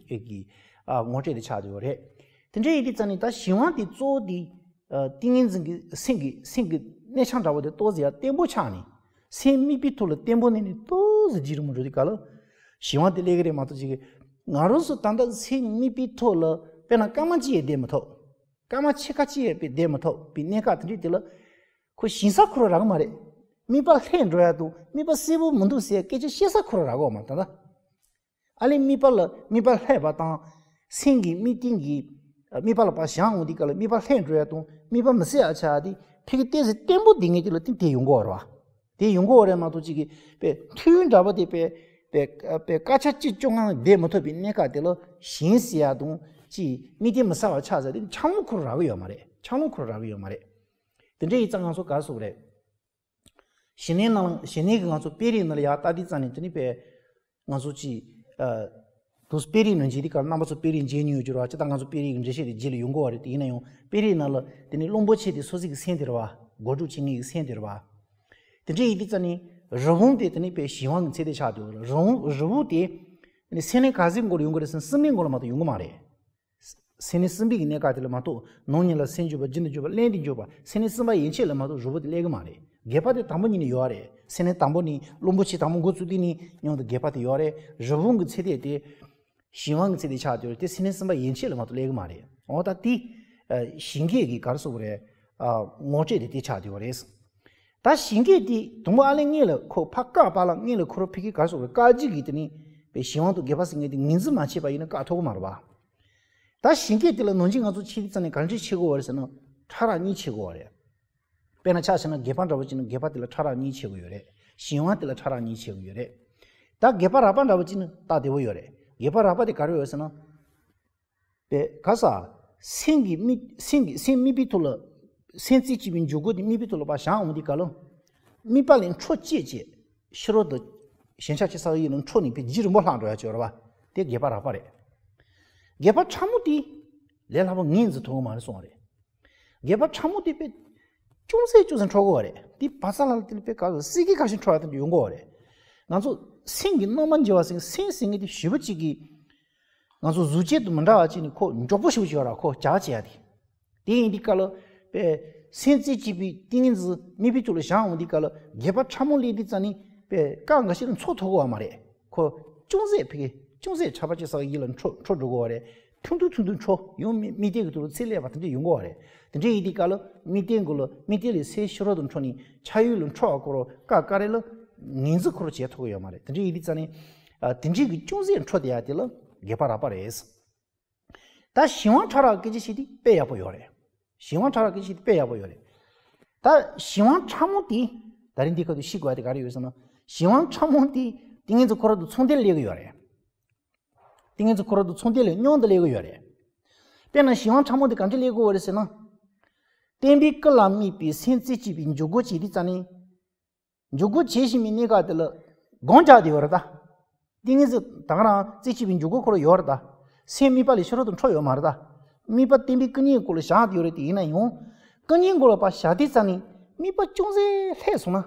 གི་ཨ་ངོ་སྤྲོད་དེ་ཆགས་བསྡད་ཡོད་རེད། དེ་འདྲ་ཡིན་དུས་ཙང་ནས་ད་གཞན་དབང་དེ་གཙོ་བོ་དེ་ཨ་ཏིང་ངེ་འཛིན་གྱི་སེམས་ཀྱི་སེམས་ཀྱི་གནས་ཆ་འདྲ་བོ་དེ་ཏོག་ཙམ་ཡར་བརྟན་པོ་ཆགས་ནས། སེམས་དམིགས་པའི་ཐོག་ལ་བརྟན་པོ་གནས་ནས་ཏོག་ཙམ་ལྗིད་རིང་པོ་འགྲོ་དུས་སྐབས་ལ་གཞན་དབང་དེ་སླེབས་ཀྱི་རེད་མ་གཏོགས་ཅིག་གི། ང་རང་ཚོ་ད་ལྟ་སེམས་དམིགས་པའི་ཐོག་ལ་དཔེར་ན་སྐར་མ་གཅིག་ཡང་བསྡད་མི་ཐུབ། སྐར་མ་ཕྱེད་ཀ་གཅིག་ཡང་དཔེ་བསྡད་མི་ཐུབ་པའི་གནས་སྐབས་དེ་འདྲའི་དེ་ལ་ཁོ་ཞེ་ས་ཁོ་རང་རག་གི་མ་རེད། དམིགས་པ་ལྷད་འགྲོ་ཡ་དང་དམིགས་པ་གསལ་པོ་མི་འདུག་ཟེར་སྐད་ཆ་བཤད་ས་ཁོ་རང་རག་གི་ཡོད་མ་རེད་ད་ལྟ། ཨ་ལས་དམིགས་པ་ལ་དམིགས་པ་ལྷད་པ་དང་། སེམས་ཀྱི་དམིགས་རྟེན་གྱི་དམིགས་པ་ལ་ཕར་བཞག་འོང་དུས་སྐབས་ལ་དམིགས་པ་ལྷད་འགྲོ་ཡ་དང་དམིགས་པ་མི་གསལ་ཡ་ཆགས་དེ་ཕ་གི་ཏོག་ཙམ་བརྟན་པོ་བསྡད་མཁན་དེ་ལ་དེ་དེ་ཡོང་གི་ཡོད་རེད་བ། དེ་ཡོང་གི་ཡོད་རེད་མ་གཏོགས་ཅིག་གི་དཔེ་ཐུན་འདྲ་པོ་དེ་དཔེ་དཔེ་དཔེ་སྐར་ཆ་གཅིག་བཅོ་ལྔ་བསྡད་མི་ཐུབ་པའི་གནས་སྐབས་དེ་ལ་གཞན་ཟེར་ཡ་དང་ཅིག་དམིགས་རྟེན་མི་གསལ་བ་ཆགས་ཟེར་དེ་འཆར་ལོང་ཁོ་རང་རག་གི་ཡོད་མ་རེད། འཆར་ལོང་ཁོ་རང་རག་གི་ཡོད་མ་རེད། དེ་འདྲ་ཡིན་ཙང་ང་ཚོ་ག་རེ་ཟེར་དགོས་རེད། ཞི་གནས་ནང་ཞི་གནས་ཀྱི་ང་ཚོ་དཔེ་རིས་ནང་ལ་ཡར་ལྟ་དུས་ཙང་ནས་དེ་ནི་དཔེ་ང་ཚོ་ཅིག་ཨ། དུས་དཔེ་རིས་ནང་མཇལ་དུས་སྐབས་རྣམ་པ་ཚོ་དཔེ་རིས་མཇལ་མྱོང་ཡོད་རྒྱུ་རེད་བ། སྤྱིར་བཏང་ང་ཚོ་དཔེ་རིས་ཀྱི་འགྲེལ་བཤད་དེ་རྗེས་ལ་ཡོང་གི་ཡོད་རེད་དེ། ཡིན་ན་ཡང་དཔེ་རིས་ནང་ལ་དེ་ནི་གླང་པོ་ཆེ་དེ་སོ་སོ་གི་སེམས་དེ་རེད་བ། སྒོ་དྲུག་ཆེ་ངེས་ཀྱི་སེམས་དེ་རེད་བ། དེ་འདྲ་ཡིན་དུས་ཙང་ནས་རི་བོང་དེ་དེ་ནི་དཔེ་གཞན་དབང་གི་ཚད་དེ་ཆགས་འདུག་རི་བོང་རི་བོང་དེ་ནི་སེམས་གནས་ག་ཚོད་མགོ་ལ་ཡོང་གི་རེད་ཟེར་ན་གསུམ་པའི་མགོ་ལ་མ་གཏོགས་ཡོང་གི་མ་རེད། སེམས་གནས་གསུམ་པའི་གི་གནས་སྐབས་དེ་ལ་མ་གཏོགས་ནང་ཉིད་ལ་སེམས་འཇུག་པ་རྒྱུན་དུ་འཇུག་པ་བརླན་དུ་འཇུག་པ་སེམས་གནས་གསུམ་པ་ཡན་ཆད་ལ་མ་གཏོགས་རི་བོང་དེ་སླེབས་གི་མ་རེད། བརྒྱད་པ་དེ་དང་པོ་ཉིད་ནས་ཡོད་རེད། སེམས་གནས་དང་པོ་ནས་གླང་པོ་ཆེ་དང་པོ་འགོ་བཙུགས་དུས་ནས་མཉམ་དུ་བརྒྱད་པ་དེ་ཡོད་རེད། རི་བོང་གི་ཚད་དེ་དེ་གཞན་དབང་གི་ཚད་དེ་ཆགས་དུས་དེ་སེམས་གནས་གསུམ་པ་ཡན་ཆད་ལ་མ་གཏོགས་སླེབས་གི་མ་རེད། འོ་ད་དེ་ཞི་གནས་ཀྱི་ག་རེ་ཟེར་དགོས་རེད། ངོ་སྤྲོད་དེ་དེ་ཆགས་དུས་རེད། ད་ཞི་གནས་དེ་དང་པོ་ཨ་ལས་སྔོན་ལ་ཁོ་ཕ་བཀའ་པ་ལ་སྔོན་ལ་ཁོ་རང་ཕ་གི་ག་རེ་ཟེར་དགོས་རེད། བཀའ་བརྒྱུད་ཀྱི་དེ་ནི་དཔེ་གཞན་དབང་དང་བརྒྱད་པ་ཟེར་མཁན་དེ་ངོས་འཛིན་མ་བྱས་པ་ཡིན་ན་བཀག་ཐུབ་ཀྱི་མ་རེད་པ། ད་ཞི་གནས་དེ་ལ་ནང་བཞིན་ང་ཚོ་ཕྱི་རིགས་ཙམ་ནས་ག་འདྲ་བྱེད་དགོས་པ་རེད་ཟེར་ན། ཕྲ་རགས་གཉིས་བྱེད་དགོས་པ་རེད། དཔེར་ན་ཆ་བཞག་ན་བརྒྱད་པ་འདྲ་བོ་བྱས་ན་བརྒྱད་པ་དེ་ལ་ཕྲ་རགས་གཉིས་བྱེད་དགོས་ཡོད་རེད། གཞན་དབང་དེ་ལ་ཕྲ་རགས་གཉིས་བྱེད་དགོས་ཡོད་རེད། ད་བརྒྱད་པ་རགས་པ་འདྲ་བོ་བྱས་ན་སྟབས་བདེ་བོ་ཡོད་རེད། བརྒྱད་པ་རགས་པ་དེ་ག་རེ་ཡོད་ཟེར་ན། པས་ག་ས། སེམས་ཀྱི་དམིགས་སེམས་ཀྱི་སེམས་དམིགས་པའི་ཐོག་ལ། སེམས་རྩེ་གཅིག་པའི་འཇུག་སྒོ་དེ་དམིགས་པའི་ཐོག་ལ་ཕར་བཞག་འོང་དུས་སྐབས་ལ། དམིགས་པ་ལས་འཕྲོ་བཅད་བཅད། ཕྱི་རོལ་དུ། ཞེན་ཆགས་ཅན་གྱི་ས་ཡིན་ལ་འཕྲོ་ནས་པའི་ལྗིད་རིང་པོ་ལྷག་འགྲོ་ཡ་ཅིག་ཡོད་རེད་པ། དེ་བརྒྱད་པ་རགས་པ་རེད། བརྒྱད་པ་ཕྲ་མོ་དེ། ལས་སླ་པོ་ངོས་འཛིན་ཐུབ་ཀྱི་མ་རེད་གསུངས་པ་རེད། བརྒྱད་པ་ཕྲ་མོ་དེ་པས། ཅུང་ཟད་ཅུང་ཟད་འཕྲོ་གི་ཡོད་རེད། དེ་བ་ཚ་ལ་ལ་དེ་ལ་པས་ག་ལ་སྲིད་ཀྱི་ཁ་ཤས་འཕྲོ་བ་དེ་འདྲ་ཡོང་གི་ཡོད་རེད། ང་ཚོ་སེམས་ཀྱི་རྣམ་པར་འགྱུར་བ་ཟེར་སེམས་ཟེར་མཁན་དེ་ཞེ་པོ་ཅིག་གི། ང་ཚོ་གཟུགས་ཅན་དང་མི་འདྲ་བ་ཅིག་ནི་ཁོ་མགྱོགས་པོ་ཞེ་པོ་ཅིག་ཡོད་ར་ཁོ་འཇགས་བྱེད་ཡ་དེ། དེ་ཡིན་དུས་སྐབས་ལ། པས། སེམས་རྩེ་གཅིག་པའི་ཏིང་ངེ་འཛིན་དམིགས་པའི་ཐོག་ལ་བཞག་འོང་དུས་སྐབས་ལ་བརྒྱད་པ་ཕྲ་མོ་སླེབས་དུས་ཙམ་ནས་པས་སྐབས་འགའ་ཤས་ལ་འཚོ་ཐུབ་ཀྱི་ཡོད་མ་རེད། ཁོ་ཅུང་ཟད་ཕ་གི་ཅུང་ཟད་ཕྲ་བ་ཅིག་ས་ཡིན་ལ་འཕྲོ་འཕྲོ་འགྲོ་གི་ཡོད་རེད། ཐུང་ཐུང་ཐུང་ཐུང་འཕྲོ་ཡང་དམིགས་དམིགས་རྟེན་གྱི་ཐོག་ལ་ཚད་སླེབས་པ་དེ་འདྲ་ཡོང་གི་ཡོད་རེད། དེ་འདྲ་ཡིན་དུས་སྐབས་ལ་དམིགས་རྟེན་གྱི་ལ་དམིགས་རྟེན་ལས་སེམས་ཕྱི་རོལ་དུ་འཕྲོ་ནས་ཆ་ཡུལ་ལ་འཕྲོ་བ་ཁོ་རང་སྐབས་འགའ་རེ་ལ་ངོས་འཛིན་ཁོ་རང་བྱེད་ཐུབ་ཀྱི་ཡོད་མ་རེད། དེ་འདྲ་ཡིན་དུས་ཙམ་ནས། ཨ། དེ་འདྲའི་གི་ཅུང་ཟད་འཕྲོ་བསྡད་ཡ་དེ་ལ་བརྒྱད་པ་རགས་པ་རེད། ད་གཞན་དབང་ཕྲ་རགས་སྐད་ཆ་བཤད་དུས་དཔེ་ཡག་པོ་ཡོད་རེད། གཞན་དབང་ཕྲ་རགས་སྐད་ཆ་བཤད་དུས་དཔེ་ཡག་པོ་ཡོད་རེད། ད་གཞན་དབང་ཕྲ་མོ་དེ་ད་རིང་འདི་ཁ་ཐུག་ཤེས་དགོས་ཡ་དེ་ག་རེ་ཡོད་ཟེར་ན། གཞན་དབང་ཕྲ་མོ་དེ་ཏིང་ངེ་འཛིན་ཁོ་རང་དང་མཚུངས་ལྡན་སླེབས་ཀྱི་ཡོད་རེད། ཏིང་ངེ་འཛིན་ཁོ་རང་དང་མཚུངས་ལྡན་ལ་མཉམ་དུ་སླེབས་ཀྱི་ཡོད་རེད། དཔེར་ན་གཞན་དབང་ཕྲ་མོ་དེ་ག་འདྲ་སླེབས་ཀྱི་ཡོད་རེད་ཟེར་ན། བརྟན་པའི་སྐུ་ལ་དམིགས་པའི་སེམས་རྩེ་གཅིག་པའི་འཇུག་སྒོ་བྱེད་དུས་ཙམ་ནས། འཇུག་སྒོ་བྱེད་བཞིན་པའི་གནས་སྐབས་དེ་ལ་སྒོམ་རྒྱག་བསྡད་ཡོད་རེད་ད། ཏིང་ངེ་འཛིན་ད་ག་རང་རྩེ་གཅིག་པའི་འཇུག་སྒོ་ཁོ་རང་ཡོད་རེད་ད། སེམས་དམིགས་པ་ལས་ཕྱི་རོལ་དུ་འཕྲོ་ཡོད་མ་རེད་ད། དམིགས་པ་བརྟན་པའི་སྐུ་གཉིས་སྐོར་ལ་བཞག་བསྡད་ཡོད་རེད་དེ། ཡིན་ན་ཡང་། སྐུ་གཉིས་སྐོར་ལ་ཕར་བཞག་དུས་ཙམ་ནས་དམིགས་པ་ཅུང་ཟད་ལྷད་སོང་ན།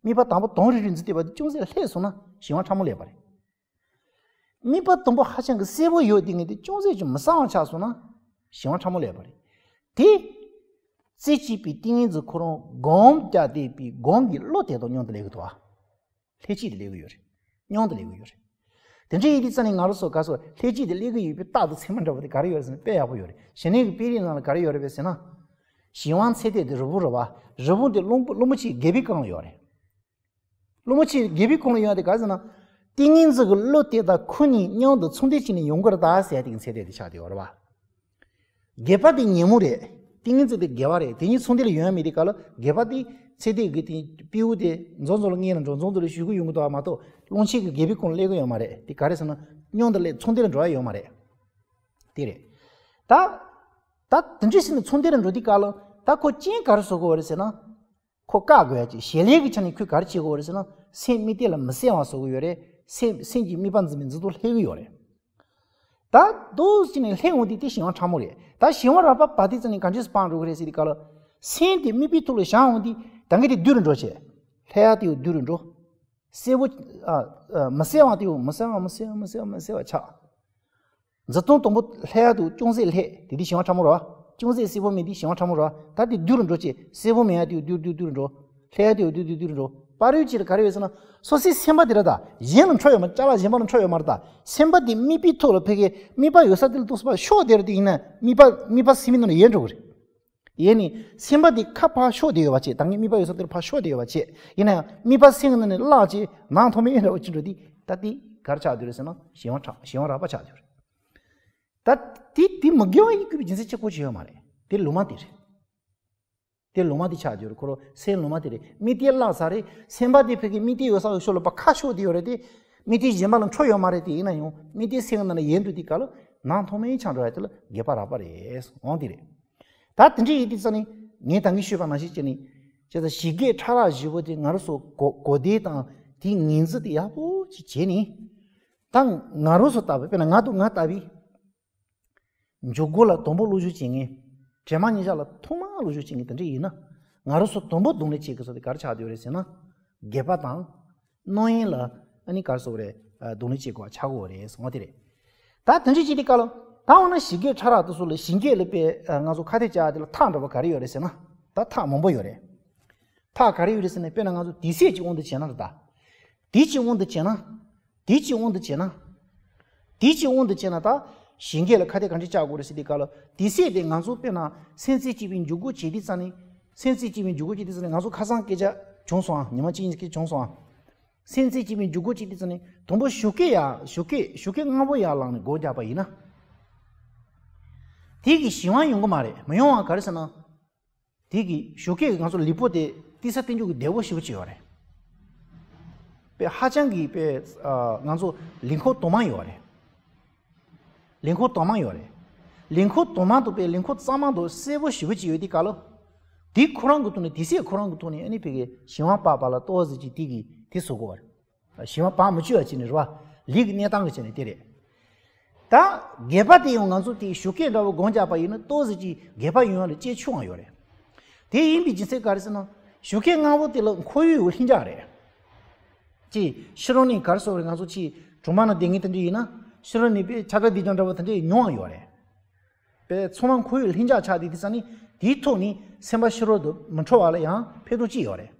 དམིགས་པ་དང་པོ་དོན་རིག་རིག་འཛིན་བསྡད་པ་དེ་ཅུང་ཟད་ལྷད་སོང་ན་གཞན་དབང་ཕྲ་མོ་སླེབས་པ་རེད། དམིགས་པ་དང་པོ་ཧ་ཅང་གི་གསལ་པོ་ཡོད་དེ་ངས་དེ་ཅུང་ཟད་ཅིག་མི་གསལ་བ་ཆགས་སོང་ན་གཞན་དབང་ཕྲ་མོ་སླེབས་པ་རེད། དེ། རྩེ་གཅིག་པའི་ཏིང་ངེ་འཛིན་ཁོ་རང་སྒོམ་རྒྱག་བསྡད་པའི་སྒོམ་གྱི་བློ་དེ་དང་མཉམ་དུ་སླེབས་ཀྱི་འདུག་བ། ལྷན་ཅིག་ཏུ་སླེབས་ཀྱི་ཡོད་རེད། མཉམ་དུ་སླེབས་ཀྱི་ཡོད་རེད། དེ་འདྲ་ཡིན་དུས་ཙང་ནས་ང་རང་ཚོ་ག་སོ་ལྷན་ཅིག་ཏུ་སླེབས་ཀྱི་ཡོད་པའི་རྟགས་དང་མཚན་མ་འདྲ་བོ་དེ་ག་རེ་ཡོད་རེད་ཟེར་ན་དཔེ་ཡག་པོ་ཡོད་རེད། ཞི་གནས་ཀྱི་དཔེ་རིས་ནང་ལ་ག་རེ་ཡོད་རེད་པས་ཟེར་ན། གཞན་དབང་ཚད་ལྡན་དེ་རིལ་བུ་རེད་བ། རིལ་བུ་དེ་སློང་བུ་སློང་མོ་ཆེའི་སྒལ་པའི་སྒང་ལ་ཡོད་རེད། སློང་མོ་ཆེའི་སྒལ་པའི་སྒང་ལ་ཡོད་དེ་ག་རེ་ཟེར་ན། ཏིང་ངེ་འཛིན་གྱི་བློ་དེ་དང་ཁོ་གཉིས་མཉམ་དུ་ཚོང་འདུས་བྱས་ནས་ཡོང་གི་རེད་ད་ཟེར་ཡ་དེ་གི་ཚད་ལྡན་དེ་ཆགས་བསྡད་ཡོད་རེད་བ། སྒལ་པ་དེ་ཉོན་མོངས་རེད། ཏིང་ངེ་འཛིན་དེ་སྒལ་པ་རེད། དེ་གཉིས་ཚོང་འདུས་ལ་ཡོང་ཡ་མེད་དེ་ག་ལ་སྒལ་པ་དེ་ཚད་ལྡན་གྱི་དེ་སྤྲེའུ་དེ་མཛོ་མཛོ་ལ་སྔོན་ལ་འགྲོ་མཛོ་མཛོ་ལ་གཞུ་གི་ཡོང་གི་འདུག་བ་མ་གཏོགས་སློང་ཆེན་གྱི་སྒལ་པའི་སྒང་ལ་སླེབས་གི་ཡོད་མ་རེད། དེ་ག་རེ་ཟེར་ན། མཉམ་དུ་སླེབས་ཚོང་འདུས་ལ་འགྲོ་ཡ་ཡོད་མ་རེད། དེ་རེད། ད། ད་དེ་འདྲ་ཟེར་ནས་ཚོང་འདུས་ལ་འགྲོ་དུས་ག་ལ་ད་ཁོ་རྐྱེན་ག་རེ་བཟོ་དགོས་རེད་ཟེར་ན། ཁོ་བཀག་དགོས་ཡ་ཅིག་ཞལ་ལས་ཀྱི་ཆ་ནས་ཁོས་ག་རེ་བྱེད་དགོས་རེད་ཟེར་ན། སེམས་དམིགས་གཏད་ལ་མི་གསལ་བ་བཟོ་གི་ཡོད་རེད། སེམས་སེམས་ཀྱི་དམིགས་པ་འཛིན་པའི་འཛིན་སྟངས་སླེབས་ཀྱི་ཡོད་རེད། ད་དུ་ཅི་ནས་ལྷན་འོང་དུས་དེ་གཞན་དབང་ཕྲ་མོ་རེད། ད་གཞན་དབང་རགས་པ་བ་དེ་ཙམ་ནས་གང་ཅི་སྤང་འགྲོ་གི་རེད་ཟེར་དུས་ག་ལ། སེམས་དེ་དམིགས་པའི་ཐོག་ལ་བཞག་འོང་དུས་ད་གིན་དེ་བསྡུས་རུ་འགྲོ་བྱས། ལྷ་ཡ་དེ་ཡང་བསྡུས་རུ་འགྲོ། གསལ་པོ། ཨ། ཨ། མི་གསལ་བ་དེ་ཡང་མི་གསལ་བ་མི་གསལ་བ་མི་གསལ་བ་མི་གསལ་བ་ཆགས། འཛིན་སྟངས་དང་པོ་ལྷ་ཡ་དེ་ཡང་ཅུང་ཟད་ལྷད་དེ་དེ་གཞན་དབང་ཕྲ་མོ་རེད་བ། ཅུང་ཟད་གསལ་པོ་མེད་དེ་གཞན་དབང་ཕྲ་མོ་རེད་བ། ད་དེ་བསྡུས་རུ་འགྲོ་བྱས་གསལ་པོ་མེད་ཡ་དེ་ཡང་བསྡུས་བསྡུས་བསྡུས་རུ་འགྲོ། ལྷ་ཡ་དེ་ཡང་བསྡུས་བསྡུས་བསྡུས་རུ་འགྲོ། པ་རུ་ཅི་ལ་ག་རེ་ཡོད་ཟེར་ན། སོ་སོའི་སེམས་པ་དེ་ར་ད་གཞན་ལ་འཕྲོ་ཡོད་མ་རེད། ཅ་ལག་གཞན་པ་ལ་འཕྲོ་ཡོད་མ་རེད། ད་སེམས་པ་དེ་དམིགས་པའི་ཐོག་ལ་ཕ་གིའི་དམིགས་པ་ཡོད་ས་དེ་ལ་གཏོགས་པ་ཕྱོགས་དེ་ར་དེ་ཡིན་ན་དམིགས་པ་དམིགས་པ་སེམས་པའི་ནང་ལ་ཡལ་འགྲོ་གི་རེད། ཡེ་ནི། སེམས་པ་དེ་ཁ་ཕར་ཕྱོགས་དེ་ཡོད་པ་བྱས། ད་ངའི་དམིགས་པ་ཡོད་ས་དེར་ཕར་ཕྱོགས་དེ་ཡོད་པ་བྱས། ཡིན་ན་ཡང་དམིགས་པ་སེམས་ཀྱི་ནང་ནས་བརླག་བྱས་ནང་མཐོ་དམན་འདྲ་བོ་ཅིག་འགྲོ་དུས་ད་དེ་ག་རེ་ཆགས་བསྡད་རེད་ཟེར་ན་གཞན་དབང་ཕྲ་གཞན་དབང་རགས་པ་ཆགས་བསྡད་རེད། ད་དེ་དེ་མི་དགེ་བ་ཡིན་དགོས་པའི་རྒྱུ་མཚན་གཅིག་པོ་ཅིག་ཡོད་མ་རེད། དེ་ལུང་མ་དེ་རེད། དེ་ལུང་མ་དེ་ཆགས་བསྡད་རེད། ཁོ་རང་སེམས་ལུང་མ་དེ་རེད། དམིགས་གཏད་བརླག་ཚར་རེད། སེམས་པ་དེ་ཕ་གིའི་དམིགས་གཏད་ཡོད་ས་ཕྱོགས་ལ་ཕར་ཁ་ཕྱོགས་དེ་ཡོད་རེད་དེ། དམིགས་གཏད་གཞན་པ་ལ་འཕྲོ་ཡོད་མ་རེད་དེ། ཡིན་ན་ཡང་དམིགས་གཏད་སེམས་ཀྱི་ནང་ལ་ཡལ་འགྲོ་དུས་ག་ལ་ནང་མཐོ་དམན་ཆགས་འགྲོ་ཡ་དེ་ལ་དགེ་བ་རགས་པ་རེད། འོང་དེ་རེད། ད་དེ་འདྲ་ཡིན་དུས་ཙང་ནི་ངས་ད་གིན་ཞུས་པ་ནང་བཞིན་བྱས་ནས་བྱས་ཙང་ཞི་རྒྱས་ཕྲ་རགས་བཞི་པོ་དེ་ང་རང་ཚོ་གོ་གོ་བདེ་དང་དེའི་ངོས་འཛིན་དེ་ཡག་པོ་ཅིག་བྱས་ནས། ད་ང་རང་ཚོ་ལྟ་བུ་དཔེར་ན་ང་དང་ང་ལྟ་བུའི་འཇུག་སྒོ་ལ་དང་པོ་བློ་ཞུགས་བྱེད་མཁན། གྲོས་མ་ཉིན་ཞག་ལ་ཐོག་མར་བློ་ཞུགས་བྱེད་མཁན་དེ་འདྲ་ཡིན་ན། ང་རང་ཚོ་དང་པོ་གདོང་ལེན་བྱེད་དགོས་ས་དེ་ག་རེ་ཆགས་བསྡད་ཡོད་རེད་ཟེར་ན། སྒལ་པ་དང་། རྣམ་གཡེང་ལ་ཨ་ནི་ག་རེ་ཟེར་དགོས་རེད། ཨ། གདོང་ལེན་བྱེད་དགོས་པ་ཆགས་ཀྱི་ཡོད་རེད་ཟེར་བ་དེ་རེད། ད་དེ་འདྲ་བྱེད་དུས་སྐབས་ལ་ད་འོ་ན་ཞི་རྒྱས་ཕྲ་རགས་དེ་ཚོ་ལ་ཞི་རྒྱས་ལ་དཔེ་ང་ཚོ་ཁ་གཏད་བཅག་དེ་ལ་ཐག་འདྲ་བ་ག་རེ་ཡོད་རེད་ཟེར་ན། ད་ཐག་མང་པོ་ཡོད་རེད། ཐག་ག་རེ་ཡོད་རེད་ཟེར་ན། དཔེར་ན་ང་ཚོ་དུས་ཚོད་ཀྱི་དབང་དུ་བྱས་ན་རེད་ད། དུས་ཀྱི་དབང་དུ་བྱས་ན། དུས་ཀྱི་དབང་དུ་བྱས་ན། དུས་ཀྱི་དབང་དུ་བྱས་ན་ད། ཞི་རྒྱས་ལ་ཁ་གཏད་གང་འདྲ་བཅག་དགོས་རེད་ཟེར་དུས་སྐབས་ལ། དུས་ཚོད་དེ་ང་ཚོ་དཔེར་ན་སེམས་རྩེ་གཅིག་པའི་འཇུག་སྒོ་བྱེད་དུས་ཙང་ནི། སེམས་རྩེ་གཅིག་པའི་འཇུག་སྒོ་བྱེད་དུས་ཙང་ནི་ང་ཚོ་ཁ་སང་སྐད་ཆ་བྱུང་སོང་ཨ། ཉི་མ་གཅིག་གཉིས་སྐད་བྱུང་སོང་ཨ། སེམས་རྩེ་གཅིག་པའི་འཇུག་སྒོ་བྱེད་དུས་ཙང་ནི་དང་པོ་ཞུགས་སྐད་ཡར་ཞུགས་སྐད་ཞུགས་སྐད་སྔ་པོ་ཡར་ལངས་ནས་སྒོ་རྒྱག་པ་ཡིན་ན། དེ་གི་གཞན་དབང་ཡོང་གི་མ་རེད། མི་ཡོང་བ་ག་རེ་ཟེར་ན། དེ་གི་ཞུགས་སྐད་ཀྱི་ང་ཚོ་ལུས་པོ་དེ་ཏི་ས་བསྟན་འཇུག་གི་བདེ་བོ་ཞེ་པོ་ཅིག་ཡོད་རེད། དཔེ་ཧ་ཅང་གི་དཔེ་ཨ་ང་ཚོ་ལུས་འཁོར་དྭངས་མ་ཡོད་རེད། ལུས་འཁོར་དྭངས་མ་ཡོད་རེད། ལུས་འཁོར་དྭངས་མ་དང་དཔེ་ལུས་འཁོར་གཙང་མ་དང་གསལ་པོ་ཞེ་པོ་ཅིག་ཡོད་དུས་སྐབས་ལ། དེ་ཁོ་རང་གི་ཐོག་ནས་དེ་ཚེ་ཁོ་རང་གི་ཐོག་ནས་ཨ་ནི་ཕ་གི་གཞན་དབང་པ་པ་ལ་ཏོག་ཙམ་ཅིག་དེ་གི་དེ་བཟོ་དགོས་རེད། གཞན་དབང་བར་མི་གཅོད་པ་བྱས་ནས་རེད་བ། ལུས་ཀྱི་གནས་སྟངས་ཀྱི་བྱས་ནས་དེ་རེད། ད་སྒལ་པ་དེ་ཡང་ང་ཚོ་དེ་ཞུགས་སྐད་འདྲ་བོ་སྒོམ་རྒྱག་པ་ཡིན་ན་ཏོག་ཙམ་ཅིག་སྒལ་པ་ཡོང་ཡ་ལ་དཔྱད་ཆུང་བ་ཡོད་རེད། དེ་ཡིན་པའི་རྒྱུ་མཚན་ག་རེ་ཟེར་ན། ཞུགས་སྐད་སྔ་པོ་དེ་ལ་ཁོར་ཡུག་ལྷིང་འཇགས་རེད། ཅེས་ཕྱི་རོལ་ནས་ག་རེ་ཟེར་དགོས་རེད། ང་ཚོ་ཅིག་གྲོང་པ་ནང་བསྡད་མཁན་དེ་འདྲ་ཡིན་ན་ཕྱི་རོལ་ནས་དཔེ་ཆར་པ་དེ་འདྲ་འདྲ་བོ་དེ་འདྲ་ཡིན་མྱོང་བ་ཡོད་རེད། དཔེ་ཚང་མ་ཁོར་ཡུག་ལྷིང་འཇགས་ཆགས་དུས་དེ་ཙང་ནི་དེའི་ཐོག་ནས་སེམས་པ་ཕྱི་རོལ་དུ་མི་འཕྲོ་བ་ལ་ཡང་ཕན་ཐོགས་ཅིག་ཡོད་རེད།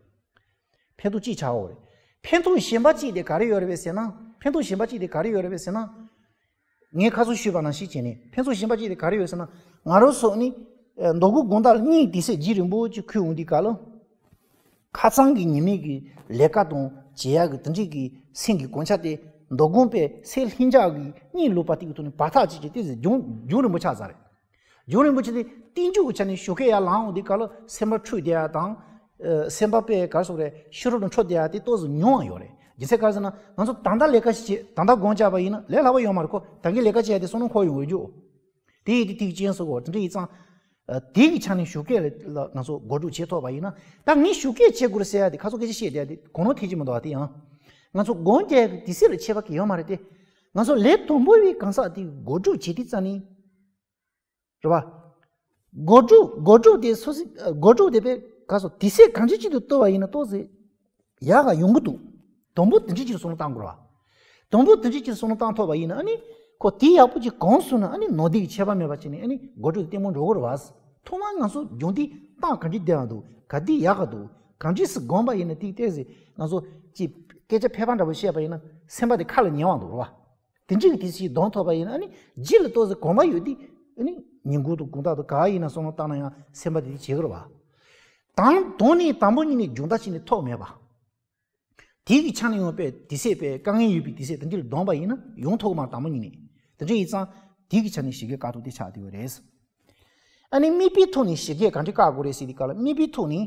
ཕན་ཐོགས་གཅིག་ཆགས་ཡོད་རེད། ཕན་ཐོགས་གཞན་པ་གཅིག་དེ་ག་རེ་ཡོད་རེད་པས་ཟེར་ན། ཕན་ཐོགས་གཞན་པ་གཅིག་དེ་ག་རེ་ཡོད་རེད་པས་ཟེར་ན། ངས་ཁ་སང་ཞུས་པ་ནང་བཞིན་བྱས་ནས་ཕན་ཐོགས་གཞན་པ་གཅིག་དེ་ག་རེ་ཡོད་ཟེར་ན། ང་རང་ཚོ་ནི་ཨ་མདོ་དགོང་དག་ལ་གཉིད་དེ་སེ་རྒྱུན་རིང་པོ་ཅིག་ཁུག་འོང་དུས་སྐབས་ལ། ཁ་སང་གི་ཉི་མའི་གི་ལས་ཀ་དང་བྱེད་ཡག་གི་དེ་འདྲའི་གི་སེམས་ཀྱི་གོམས་ཆ་དེ་མདོ་དགོང་པའི་སེམས་ལྷིང་འཇགས་ཀྱི་གཉིད་ལོག་པ་དེ་གི་ཐོག་ནས་བར་ཐག་ཅིག་གི་དེ་སེ་རྒྱུན་རྒྱུན་རིང་པོ་ཆགས་ཚར་རེད། རྒྱུན་རིང་པོ་ཅིག་དེ་རྟིང་མཇུག་གི་ཆ་ནས་ཞོགས་ཀས་ཡར་ལངས་འོང་དུས་སྐབས་ལ་སེམས་པ་འཁྲུག་བསྡད་ཡ་དང་། ཨ་སེམས་པ་དཔེ་ག་རེ་ཟེར་དགོས་རེད། ཕྱི་རོལ་དུ་འཕྲོ་བསྡད་ཡ་དེ་ཏོག་ཙམ་ཉུང་བ་ཡོད་རེད། རྒྱུ་མཚན་ག་རེ་ཟེར་ན་ང་ཚོ་ད་ལྟ་ལས་ཀ་ཞིག་བྱེད། ད་ལྟ་སྒོམ་རྒྱག་པ་ཡིན་ན་ལས་སླ་པོ་ཡོད་མ་རེད་ཁོ། ད་གིན་ལས་ཀ་བྱས་ཏེ་བསམ་བློ་འཁོར་ཡོང་འོས་རྒྱུ། དེ་ཡིན་དུས་དེ་གི་རྐྱེན་ཟེར་དགོས་དེ་འདྲ་ཡིན་ཙང་། ཨ་དེ་གི་ཆ་ནས་ཞོགས་ཀས་ལ་ང་ཚོ་འགོ་འཛུགས་བྱེད་ཐུབ་པ་ཡིན་ན། ད་ངས་ཞོགས་ཀས་བྱེད་དགོས་རེད་ཟེར་ཡ་དེ་ཁ་སང་སྐད་ཆ་བཤད་བསྡད་ཡ་དེ་གོ་ནོར་ཐེབས་ཀྱི་མི་འདུག་བ། དེ་ཡང་ང་ཚོ་སྒོམ་རྒྱག་གི་དུས་ཚོད་ལ་ཁྱད་པར་གང་ཡང་ཡོད་མ་རེད་དེ། ང་ཚོ་ལས་དང་པོ་བའི་གང་ཟག་དེ་འགོ་འཛུགས་བྱེད་དུས་ཙང་ནས། རེད་བ། འགོ་འཛུགས་འགོ་འཛུགས་དེ་སོ་སོ་འགོ་འཛུགས་དེ་དཔེ་ག་རེ་ཟེར། དུས་ཚོད་གང་ཅི་ཅིག་ཏུ་གཏོད་པ་ཡིན་ན་ཏོག་ཙམ་ཡག་ག་ཡོང་གི་འདུག་དང་པོ་དེ་འདྲ་ཅིག་བསམ་བློ་བཏང་དགོས་རེད་བ། དང་པོ་དེ་འདྲ་ཅིག་བསམ་བློ་བཏང་ཐུབ་པ་ཡིན་ན་ཨ་ནི་ཁོ་དེ་ཡག་པོ་ཅིག་གོམས་སོང་ན་ཨ་ནི་ནོར་འདི་གི་ཁྱད་པར་མེད་པ་བྱས་ནས་ཨ་ནི་འགོ་འཛུགས་དེ་ལྟད་མོ་འགྲོ་གི་རེད་བ། ཐོག་མར་ང་ཚོ་རྒྱུན་དེ་སྟངས་ག་འདྲ་བསྡད་པ་འདུག་ག་འདི་ཡག་ག་འདུག་ག་འདྲས་སུ་སྒོམ་པ་ཡིན་ན་དེ་ཏོག་ཙམ་ང་ཚོ་ཅིག་སྐད་ཆ་ཕལ་པ་འདྲ་པོ་བཤད་པ་ཡིན་ན་སེམས་པ་དེ་ཁ་ལ་ཉེ་བ་འདུག་རེད་བ། དེ་འདྲས་ཀྱི་དེ་ཞིག་གདོང་ཐོབ་པ་ཡིན་ན་ཨ་ནི་རྗེས་ལ་ཏོག་ཙམ་གོམས་པ་ཡོད་དེ་ཨ་ནི་ཉིན་གུང་དང་དགོང་དག་དང་ག་ཡིན་ན་བསམ་བློ་བཏང་ན་ཡང་སེམས་པ་དེ་དེ་བྱེད་ཀྱི་རེད་བ། དང་དོན་ནི་དང་པོ་ཉིད་ནས་རྒྱུན་ཐག་ཆོད་ནས་ཐོགས་མེད་པ། དེ་གི་ཆ་ནས་ཡོང་པའི་དུས་ཚོད་པའི་དཀའ་ངལ་ཡོད་པའི་དུས་ཚོད་དེ་འདྲ་ལ་གདོང་པ་ཡིན་ན་ཡོང་ཐུབ་ཀྱི་མ་རེད་དང་པོ་ཉིད་ནས། དེ་འདྲ་ཡིན་ཙང་དེ་གི་ཆ་ནས་ཞི་རྒོལ་དཀའ་ཐུབ་དེ་ཆགས་བསྡད་ཡོད་རེད། ཨ་ནི་དམིགས་པའི་ཐོག་ནས་ཞི་རྒོལ་ག་འདྲ་བཀག་དགོས་རེད་ཟེར་དུས་སྐབས་ལ་དམིགས་པའི་ཐོག་ནས་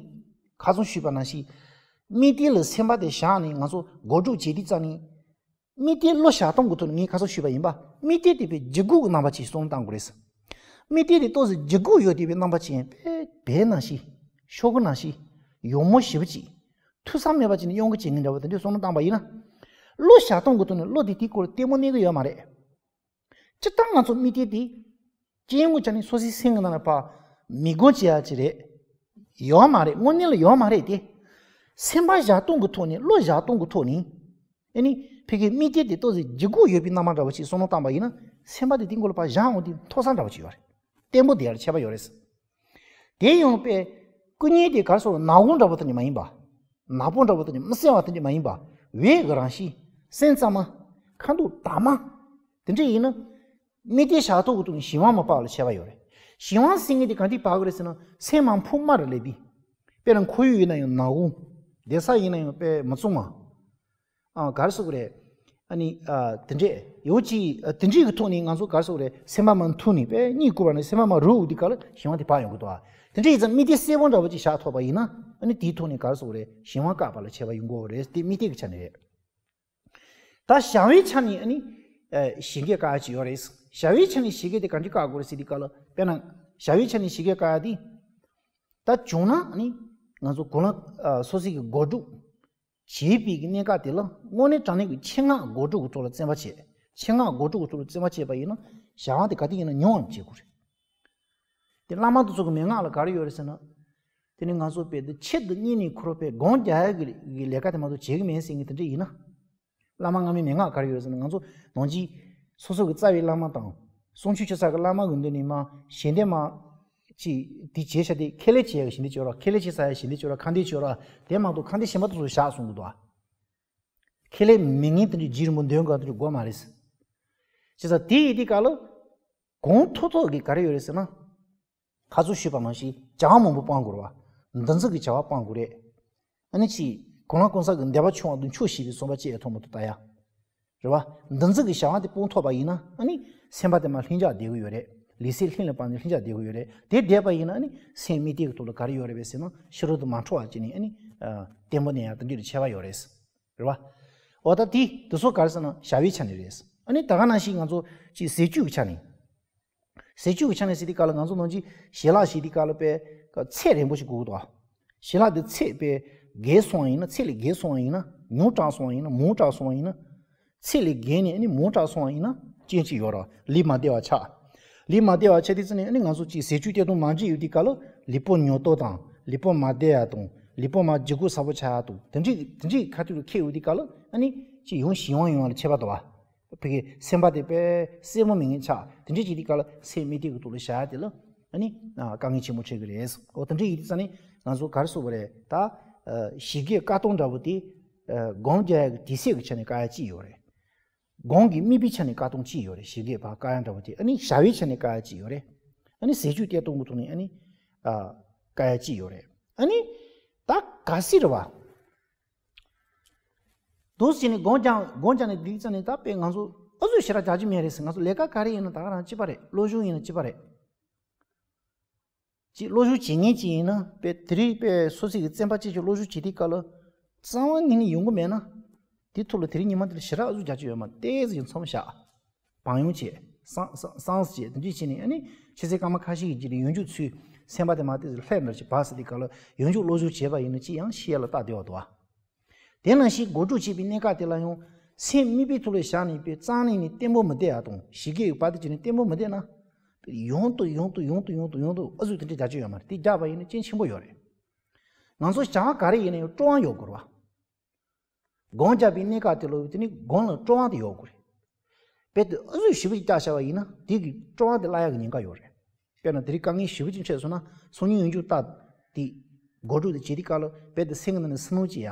ཁ་སང་ཞུས་པ་ནང་བཞིན་དམིགས་གཏད་ལ་སེམས་པ་དེ་བཞག་ནས་ང་ཚོ་འགོ་འཛུགས་བྱེད་དུས་ཙམ་ནས་དམིགས་གཏད་བློ་བཞག་སྟངས་ཀྱི་ཐོག་ནས་ངས་ཁ་སང་ཞུས་པ་ཡིན་པ། དམིགས་གཏད་དེ་བའི་འཇུག་སྒོ་གི་རྣམ་པ་ཅིག་བསམ་བློ་བཏང་དགོས་རེད། དམིགས་གཏད་དེ་ཏོག་ཙམ་འཇུག་སྒོ་ཡོད་དེ་བའི་རྣམ་པ་ཅིག་ཡིན་པས་བལ་ནང་བཞིན་ཤོག་གུ་ནང་བཞིན་ཡོག་མོ་ཞེ་པོ་ཅིག་ཐུགས་བསམ་མེད་པ་ཅིག་ནས་གཡུག་གི་བྱེད་མཁན་འདྲ་བོ་དེ་འདྲའི་བསམ་བློ་བཏང་པ་ཡིན་ན། བློ་བཞག་སྟངས་ཀྱི་ཐོག་ནས་བློ་དེ་དེའི་སྐོར་ལ་ལྟད་མོ་གནས་ཀྱི་ཡོད་མ་རེད། སྤྱིར་བཏང་ང་ཚོ་དམིགས་གཏད་དེ་སྐྱེ་ཡོང་གི་ཆ་ནས་སོ་སོའི་སེམས་ཀྱི་ནང་ལ་ཕར་མི་སྒོམ་བྱེད་ཡ་ཅིག་རེད། ཡོད་མ་རེད། དངོས་གནས་ལ་ཡོད་མ་རེད་དེ། སེམས་པ་བཞག་སྟངས་ཀྱི་ཐོག་ནས་བློ་བཞག་སྟངས་ཀྱི་ཐོག་ནས། ཨ་ནི་ཕ་གིའི་དམིགས་གཏད་དེ་ཏོག་ཙམ་འཇུག་སྒོ་ཡོད་པའི་རྣམ་པ་འདྲ་བོ་ཞིག་བསམ་བློ་བཏང་པ་ཡིན་ན་སེམས་པ་དེ་དེའི་སྐོར་ལ་ཕར་བཞག་འོང་དུས་མཐོ་ས་འདྲ་བོ་ཅིག་ཡོད་རེད། བརྟན་པོ་དེ་ཡར་ཁྱད་པར་ཡོད་རེད། དེ་ཡང་པས་སྐུ་ཉིད་དེ་ག་རེ་ཟེར་ནག་ཁུང་འདྲ་བོ་དེ་ནི་མ་ཡིན་པ། ནག་པོ་འདྲ་བོ་དེ་ནི་མི་གསལ་བ་དེ་འདྲ་མ་ཡིན་པ། འོད་ཀྱི་རང་བཞིན། སེམས་གཙང་མ། ཁ་དོག་དྭངས་མ། དེ་འདྲ་ཡིན་ན། དམིགས་གཏད་བཞག་སྟངས་ཀྱི་ཐོག་ནས་གཞན་དབང་མ་བབས་ལ་ཁྱད་པར་ཡོད་རེད། གཞན་དབང་ཟེར་མཁན་དེ་ག་འདྲས་བབས་ཀྱི་རེད་ཟེར་ན་སེམས་མ་ཕུང་མ་རེད་ལས་དེ། དཔེར་ན་ཁོར་ཡུག་ཡིན་ན་ཡང་ནག་ཁུང་། བསྡད་ས་ཡིན་ན་ཡང་དཔེ་མི་གཙང་བ། ཨ་ག་རེ་ཟེར་དགོས་རེད། ཨ་ནི་ཨ་དེ་འདྲས་ཡོང་གི། ཨ་དེ་འདྲས་ཀྱི་ཐོག་ནས་ང་ཚོ་ག་རེ་ཟེར་དགོས་རེད། སེམས་པ་མར་འཐུང་ནས་དཔེ་གཉིད་ཁུག་པ་ནས་སེམས་པ་མར་རུབ་འོང་དུས་སྐབས་ལ་གཞན་དབང་དེ་བབས་ཡོང་གི་འདུག་ཨ། དེ་འདྲས་ཡིན་ཙང་དམིགས་གཏད་གསལ་པོ་འདྲ་བོ་ཅིག་བཞག་ཐུབ་པ་ཡིན་ན་ཨ་ནི་དེའི་ཐོག་ནས་ག་རེ་ཟེར་དགོས་རེད། གཞན་དབང་བཀག་པ་ལ་ཁྱད་པར་ཡོང་གི་ཡོད་རེད། དེ་དམིགས་གཏད་ཀྱི་ཆ་ནས་རེད། ད་བྱ་བའི་ཆ་ནས་ཨ་ནི་ཨ་ཞི་རྒོལ་བཀག་ཡ་ཅིག་ཡོད་རེད། བྱ་བའི་ཆ་ནས་ཞི་རྒོལ་དེ་ག་འདྲས་བཀག་དགོས་རེད་ཟེར་དུས་སྐབས་ལ་དཔེར་ན་བྱ་བའི་ཆ་ནས་ཞི་རྒོལ་བཀག་ཡ་དེ། ད་བྱུང་ན་ཨ་ནི་ང་ཚོ་གོ་ལ་ཨ་སོ་སོའི་གི་འགོ་འཛུགས་བྱེད་པའི་གི་གནད་འགག་དེ་ལ་དངོས་གནས་དྲང་གནས་ཀྱི་ཆེད་མངགས་འགོ་འཛུགས་ཀྱི་ཐོག་ལ་བཙན་པ་བྱེད། ཆེད་མངགས་འགོ་འཛུགས་ཀྱི་ཐོག་ལ་བཙན་པ་བྱས་པ་ཡིན་ན་བྱ་བ་དེ་ག་དུས་ཡིན་ན་ཉུང་བ་བྱེད་དགོས་རེད། དེ་བླ་མ་དེ་ཚོ་གི་མན་ངག་ལ་ག་རེ་ཡོད་རེད་ཟེར་ན། དེ་ནི་ང་ཚོ་དཔེ་དེ་ཆེད་དུ་གཉེར་ནས་ཁོ་རང་དཔེ་སྒོམ་རྒྱག་ཡ་གི་ལས་ཀ་དེ་མ་གཏོགས་བྱེད་གི་མེད་ཟེར་མཁན་དེ་འདྲ་ཡིན་ན། བླ་མ་སྔ་མའི་མན་ངག་ག་རེ་ཡོད་ཟེར་ན་ང་ཚོ་ནང་ཆེན་སོ་སོ་གི་རྩ་བའི་བླ་མ་དང་གསུང་ཆོས་ཞུ་ས་གི་བླ་མ་གི་མདུན་ནས་མར་ཞལ་འདེབས་མར་ཅིག་དེ་བྱས་བྱ་དེ་ཁས་ལེན་བྱེད་ཡ་གི་ཞལ་འདེབས་བྱོས་རོགས། ཁས་ལེན་བྱེད་ས་ཡ་ཞལ་འདེབས་བྱོས་རོགས། ཁ་འདོན་བྱོས་རོགས། དེ་མ་གཏོགས་ཁ་འདོན་གཞན་པ་དེ་ཚོ་བཞག་གསུང་གི་འདུག་ཨ། ཁས་ལེན་མེད་མཁན་དེ་འདྲའི་རྗེ་རིན་པོ་འདོན་དགོས་དེ་འདྲ་དགོས་མ་རེད། བྱས་ཙང་དེ་ཡིན་དུས་སྐབས་ལ་གོང་མཐོ་ཐོག་གི་ག་རེ་ཡོད་རེད་ཟེར་ན། ཁ་སང་ཞུས་པ་ནང་བཞིན་བྱ་བ་མང་པོ་སྤང་དགོས་རེད་བ། འདུ་འཛི་གི་བྱ་བ་སྤང་དགོས་རེད། ཨ་ནི་ཅིག་གང་ལ་གང་འཚམ་གི་འདོད་པ་ཆུང་བ་དང་ཆོག་ཤེས་པའི་བསམ་པ་བསྐྱེད་ཐུབ་མ་ཐུབ་ལྟ་ཡ། རེད་བ། འདུ་འཛི་གི་བྱ་བ་དེ་སྤང་ཐུབ་པ་ཡིན་ན་ཨ་ནི་སེམས་པ་དེ་མར་ལྷིང་འཇགས་བསྡད་གི་ཡོད་རེད། ལུས་སེམས་ལྷིང་ལ་བབས་ནས་ལྷིང་འཇགས་བསྡད་གི་ཡོད་རེད། དེ་བསྡད་པ་ཡིན་ན་ཨ་ནི་སེམས་དམིགས་གཏད་ཀྱི་ཐོག་ལ་ག་རེ་ཡོད་རེད་པས་ཟེར་ན་ཕྱི་རོལ་དུ་མ་འཕྲོ་བ་བྱས་ནས་ཨ་ནི་ཨ་བརྟན་པོ་གནས་ཡ་དེ་འདྲ་ལ་ཁྱད་པར་ཡོད་རེད། རེད་བ། འོ་ད་དེ་དེ་ཚོ་ག་རེ་ཟེར་ན་བྱ་བའི་ཆ་ནས་རེད། ཨ་ནི་ད་ག་ནང་བཞིན་ང་ཚོ་ཅིག་ཟས་བཅུད་ཀྱི་ཆ་ནས། ཟས་བཅུད་ཀྱི་ཆ་ནས་ཟེར་དུས་སྐབས་ལ་ང་ཚོ་ནང་ཆེན་ཞལ་ལག་བཞེས་དུས་སྐབས་ལ་དཔེ་ཚད་རན་པོ་ཞིག་དགོས་ཀྱི་འདུག་ཨ། ཞལ་ལག་དེ་ཚད་དཔེ་རྒས་སོང་བ་ཡིན་ན་ཚད་ལས་བརྒལ་སོང་བ་ཡིན་ན་ཉུང་དྲགས་སོང་བ་ཡིན་ན་མང་དྲགས་སོང་བ་ཡིན་ན། ཚད་ལས་བརྒལ་ནས་ཨ་ནི་མང་དྲགས་སོང་བ་ཡིན་ན་རྐྱེན་གཅིག་ཡོད་རེད། ལུས་མ་བདེ་བ་ཆགས། ལུས་མ་བདེ་བ་ཆགས་དུས་ཙམ་ནས་ཨ་ནི་ང་ཚོ་ཅིག་ཟས་བཅུད་བསྟེན་སྟངས་མ་འགྲིག་ཡོད་དུས་སྐབས་ལ་ལུས་པོ་ཉོབ་ཏོ་དང་ལུས་པོ་མ་བདེ་ཡ་དང་ལུས་པོ་མར་ལྗིད་ཁོག་ཚ་པོ་ཆགས་ཡ་དང་དེ་འདྲའི་དེ་འདྲའི་ཁ་ཐུག་ལ་འཁེལ་ཡོད་དུས་སྐབས་ལ་ཨ་ནི་ཅིག་ཡང་གཞན་དབང་ཡོང་བ་ལ་ཁྱད་པར་འདུག་བ། ཕ་གི་སེམས་པ་དེ་དཔེ་གསལ་པོ་མེད་མཁན་ཆགས། དེ་འདྲའི་ཅིག་དེ་ག་ལ་སེམས་དམིགས་གཏད་ཀྱི་ཐོག་ལ་བཞག་ཡ་དེ་ལ་ཨ་ནི་དཀའ་ངལ་ཆེན་པོ་འཕྲད་ཀྱི་རེད། འོ་དེ་འདྲའི་ཡིན་དུས་ཙང་ནི་ང་ཚོ་ག་རེ་ཟེར་དགོས་རེད་ད། ཞི་རྒོལ་བཀག་སྟངས་འདྲ་པོ་དེ་སྒོམ་རྒྱག་ཡ་གི་དུས་ཚོད་ཀྱི་ཆ་ནས་བཀག་ཡ་གཅིག་ཡོད་རེད། སྒོམ་གྱི་དམིགས་པའི་ཆ་ནས་བཀག་སྟངས་གཅིག་ཡོད་རེད། ཞི་རྒོལ་བཀག་ཡ་འདྲ་པོ་དེ་ཨ་ནི་བྱ་བའི་ཆ་ནས་བཀག་ཡ་གཅིག་ཡོད་རེད། ཨ་ནི་ཟས་བཅུད་བསྟེན་སྟངས་ཀྱི་ཐོག་ནས་ཨ་ནི་བཀག་ཡ་གཅིག་ཡོད་རེད། ཨ་ནི་ད་གལ་སྲིད་རེད་བ། འདུག་སེ་བྱས་ནས་སྒོམ་རྒྱག་སྒོམ་རྒྱག་ནས་འདུག་ཙང་ནས་ད་དཔེ་ང་ཚོ་ཨ་ཟུག་ཞེ་དྲག་རྒྱག་རྒྱུ་མེད་རེད་ཟེར། ང་ཚོ་ལས་ཀ་ག་རེ་ཡིན་ན་ད་ག་རང་གཅིག་པ་རེད། སློབ་སྦྱོང་ཡིན་ན་གཅིག་པ་རེད། ཅིག་སློབ་སྦྱོང་བྱེད་མཁན་ཅིག་ཡིན་ན་དཔེ་དེ་རིང་དཔེ་སོ་སོ་གི་བཙན་པ་ཅིག་ཅིག་སློབ་སྦྱོང་བྱེད་དུས་སྐབས་ལ་རྩ་བ་ཉིད་ནས་ཡོང་གི་མེད་ན། དེ་ཐོག་ལ་དེ་རིང་ཉི་མ་དེ་ལ་ཞེ་དྲག་ཨ་ཟུག་རྒྱག་རྒྱུ་ཡོད་མ་རེད། ཏོག་ཙམ་ཡང་མཚམས་བཞག་བང་ཡོང་བྱས། སངས་སངས་སངས་བྱས་དེ་འདྲས་བྱས་ནས་ཨ་ནི་ཆུ་ཚོད་སྐར་མ་ཁ་ཤས་ཀྱི་རྗེས་ལ་ཡོང་རྒྱུ་ཚུར་སེམས་པ་དེ་མར་ཏོག་ཙམ་ལྷོད་འདྲ་ཅིག་བབས་ཟེར་དུས་སྐབས་ལ་ཡོང་རྒྱུ་སློབ་སྦྱོང་བྱས་པ་ཡིན་ན་ཅི་ཡང་ཤེས་ཡ་ལ་རྟགས་བདེ་བ་འདུག་ཨ། དེ་ནང་བཞིན་འགོ་འཛུགས་བྱེད་པའི་གནད་འགག་དེ་ལ་ཡང་སེམས་དམིགས་པའི་ཐོག་ལ་བཞག་ནས་པའི་རྩ་ནས་ནི་བརྟན་པོ་མི་བསྡད་ཡ་དང་ཞི་རྒོལ་བ་དེ་བྱས་ནས་བརྟན་པོ་མི་བསྡད་ན། ཡང་དུ་ཡང་དུ་ཡང་དུ་ཡང་དུ་ཡང་དུ་ཨ་ཟུག་དེ་འདྲས་རྒྱག་རྒྱུ་ཡོད་མ་རེད། དེ་རྒྱག་པ་ཡིན་ན་རྐྱེན་ཆེན་པོ་ཡོད་རེད། ང་ཚོ་བྱ་བ་ག་རེ་ཡིན་ན་ཡང་སྤྲོ་བ་ཡོད་དགོས་རེད་བ། སྒོམ་རྒྱག་པའི་གནད་འགག་དེ་ལ་དེ་ནི་སྒོམ་ལ་སྤྲོ་བ་དེ་ཡོད་དགོས་རེད། རྦད་དེ་ཨ་ཟུག་ཞེ་པོ་ཅིག་རྒྱག་བཞག་པ་ཡིན་ན་དེ་གི་སྤྲོ་བ་དེ་བརླག་ཡག་གི་ཉེན་ཁ་ཡོད་རེད། དཔེར་ན་དེ་རིང་དཀའ་ངལ་ཞེ་པོ་ཅིག་འཕྲད་སོང་ན་སང་ཉིན་ཡོང་རྒྱུ་ལྟ། དེ་སྒོ་སྒྲུག་དེ་བྱེད་དུས་སྐབས་ལ་རྦད་དེ་སེམས་ཀྱི་ནང་ནས་སེམས་ནང་བྱེད་ཡ།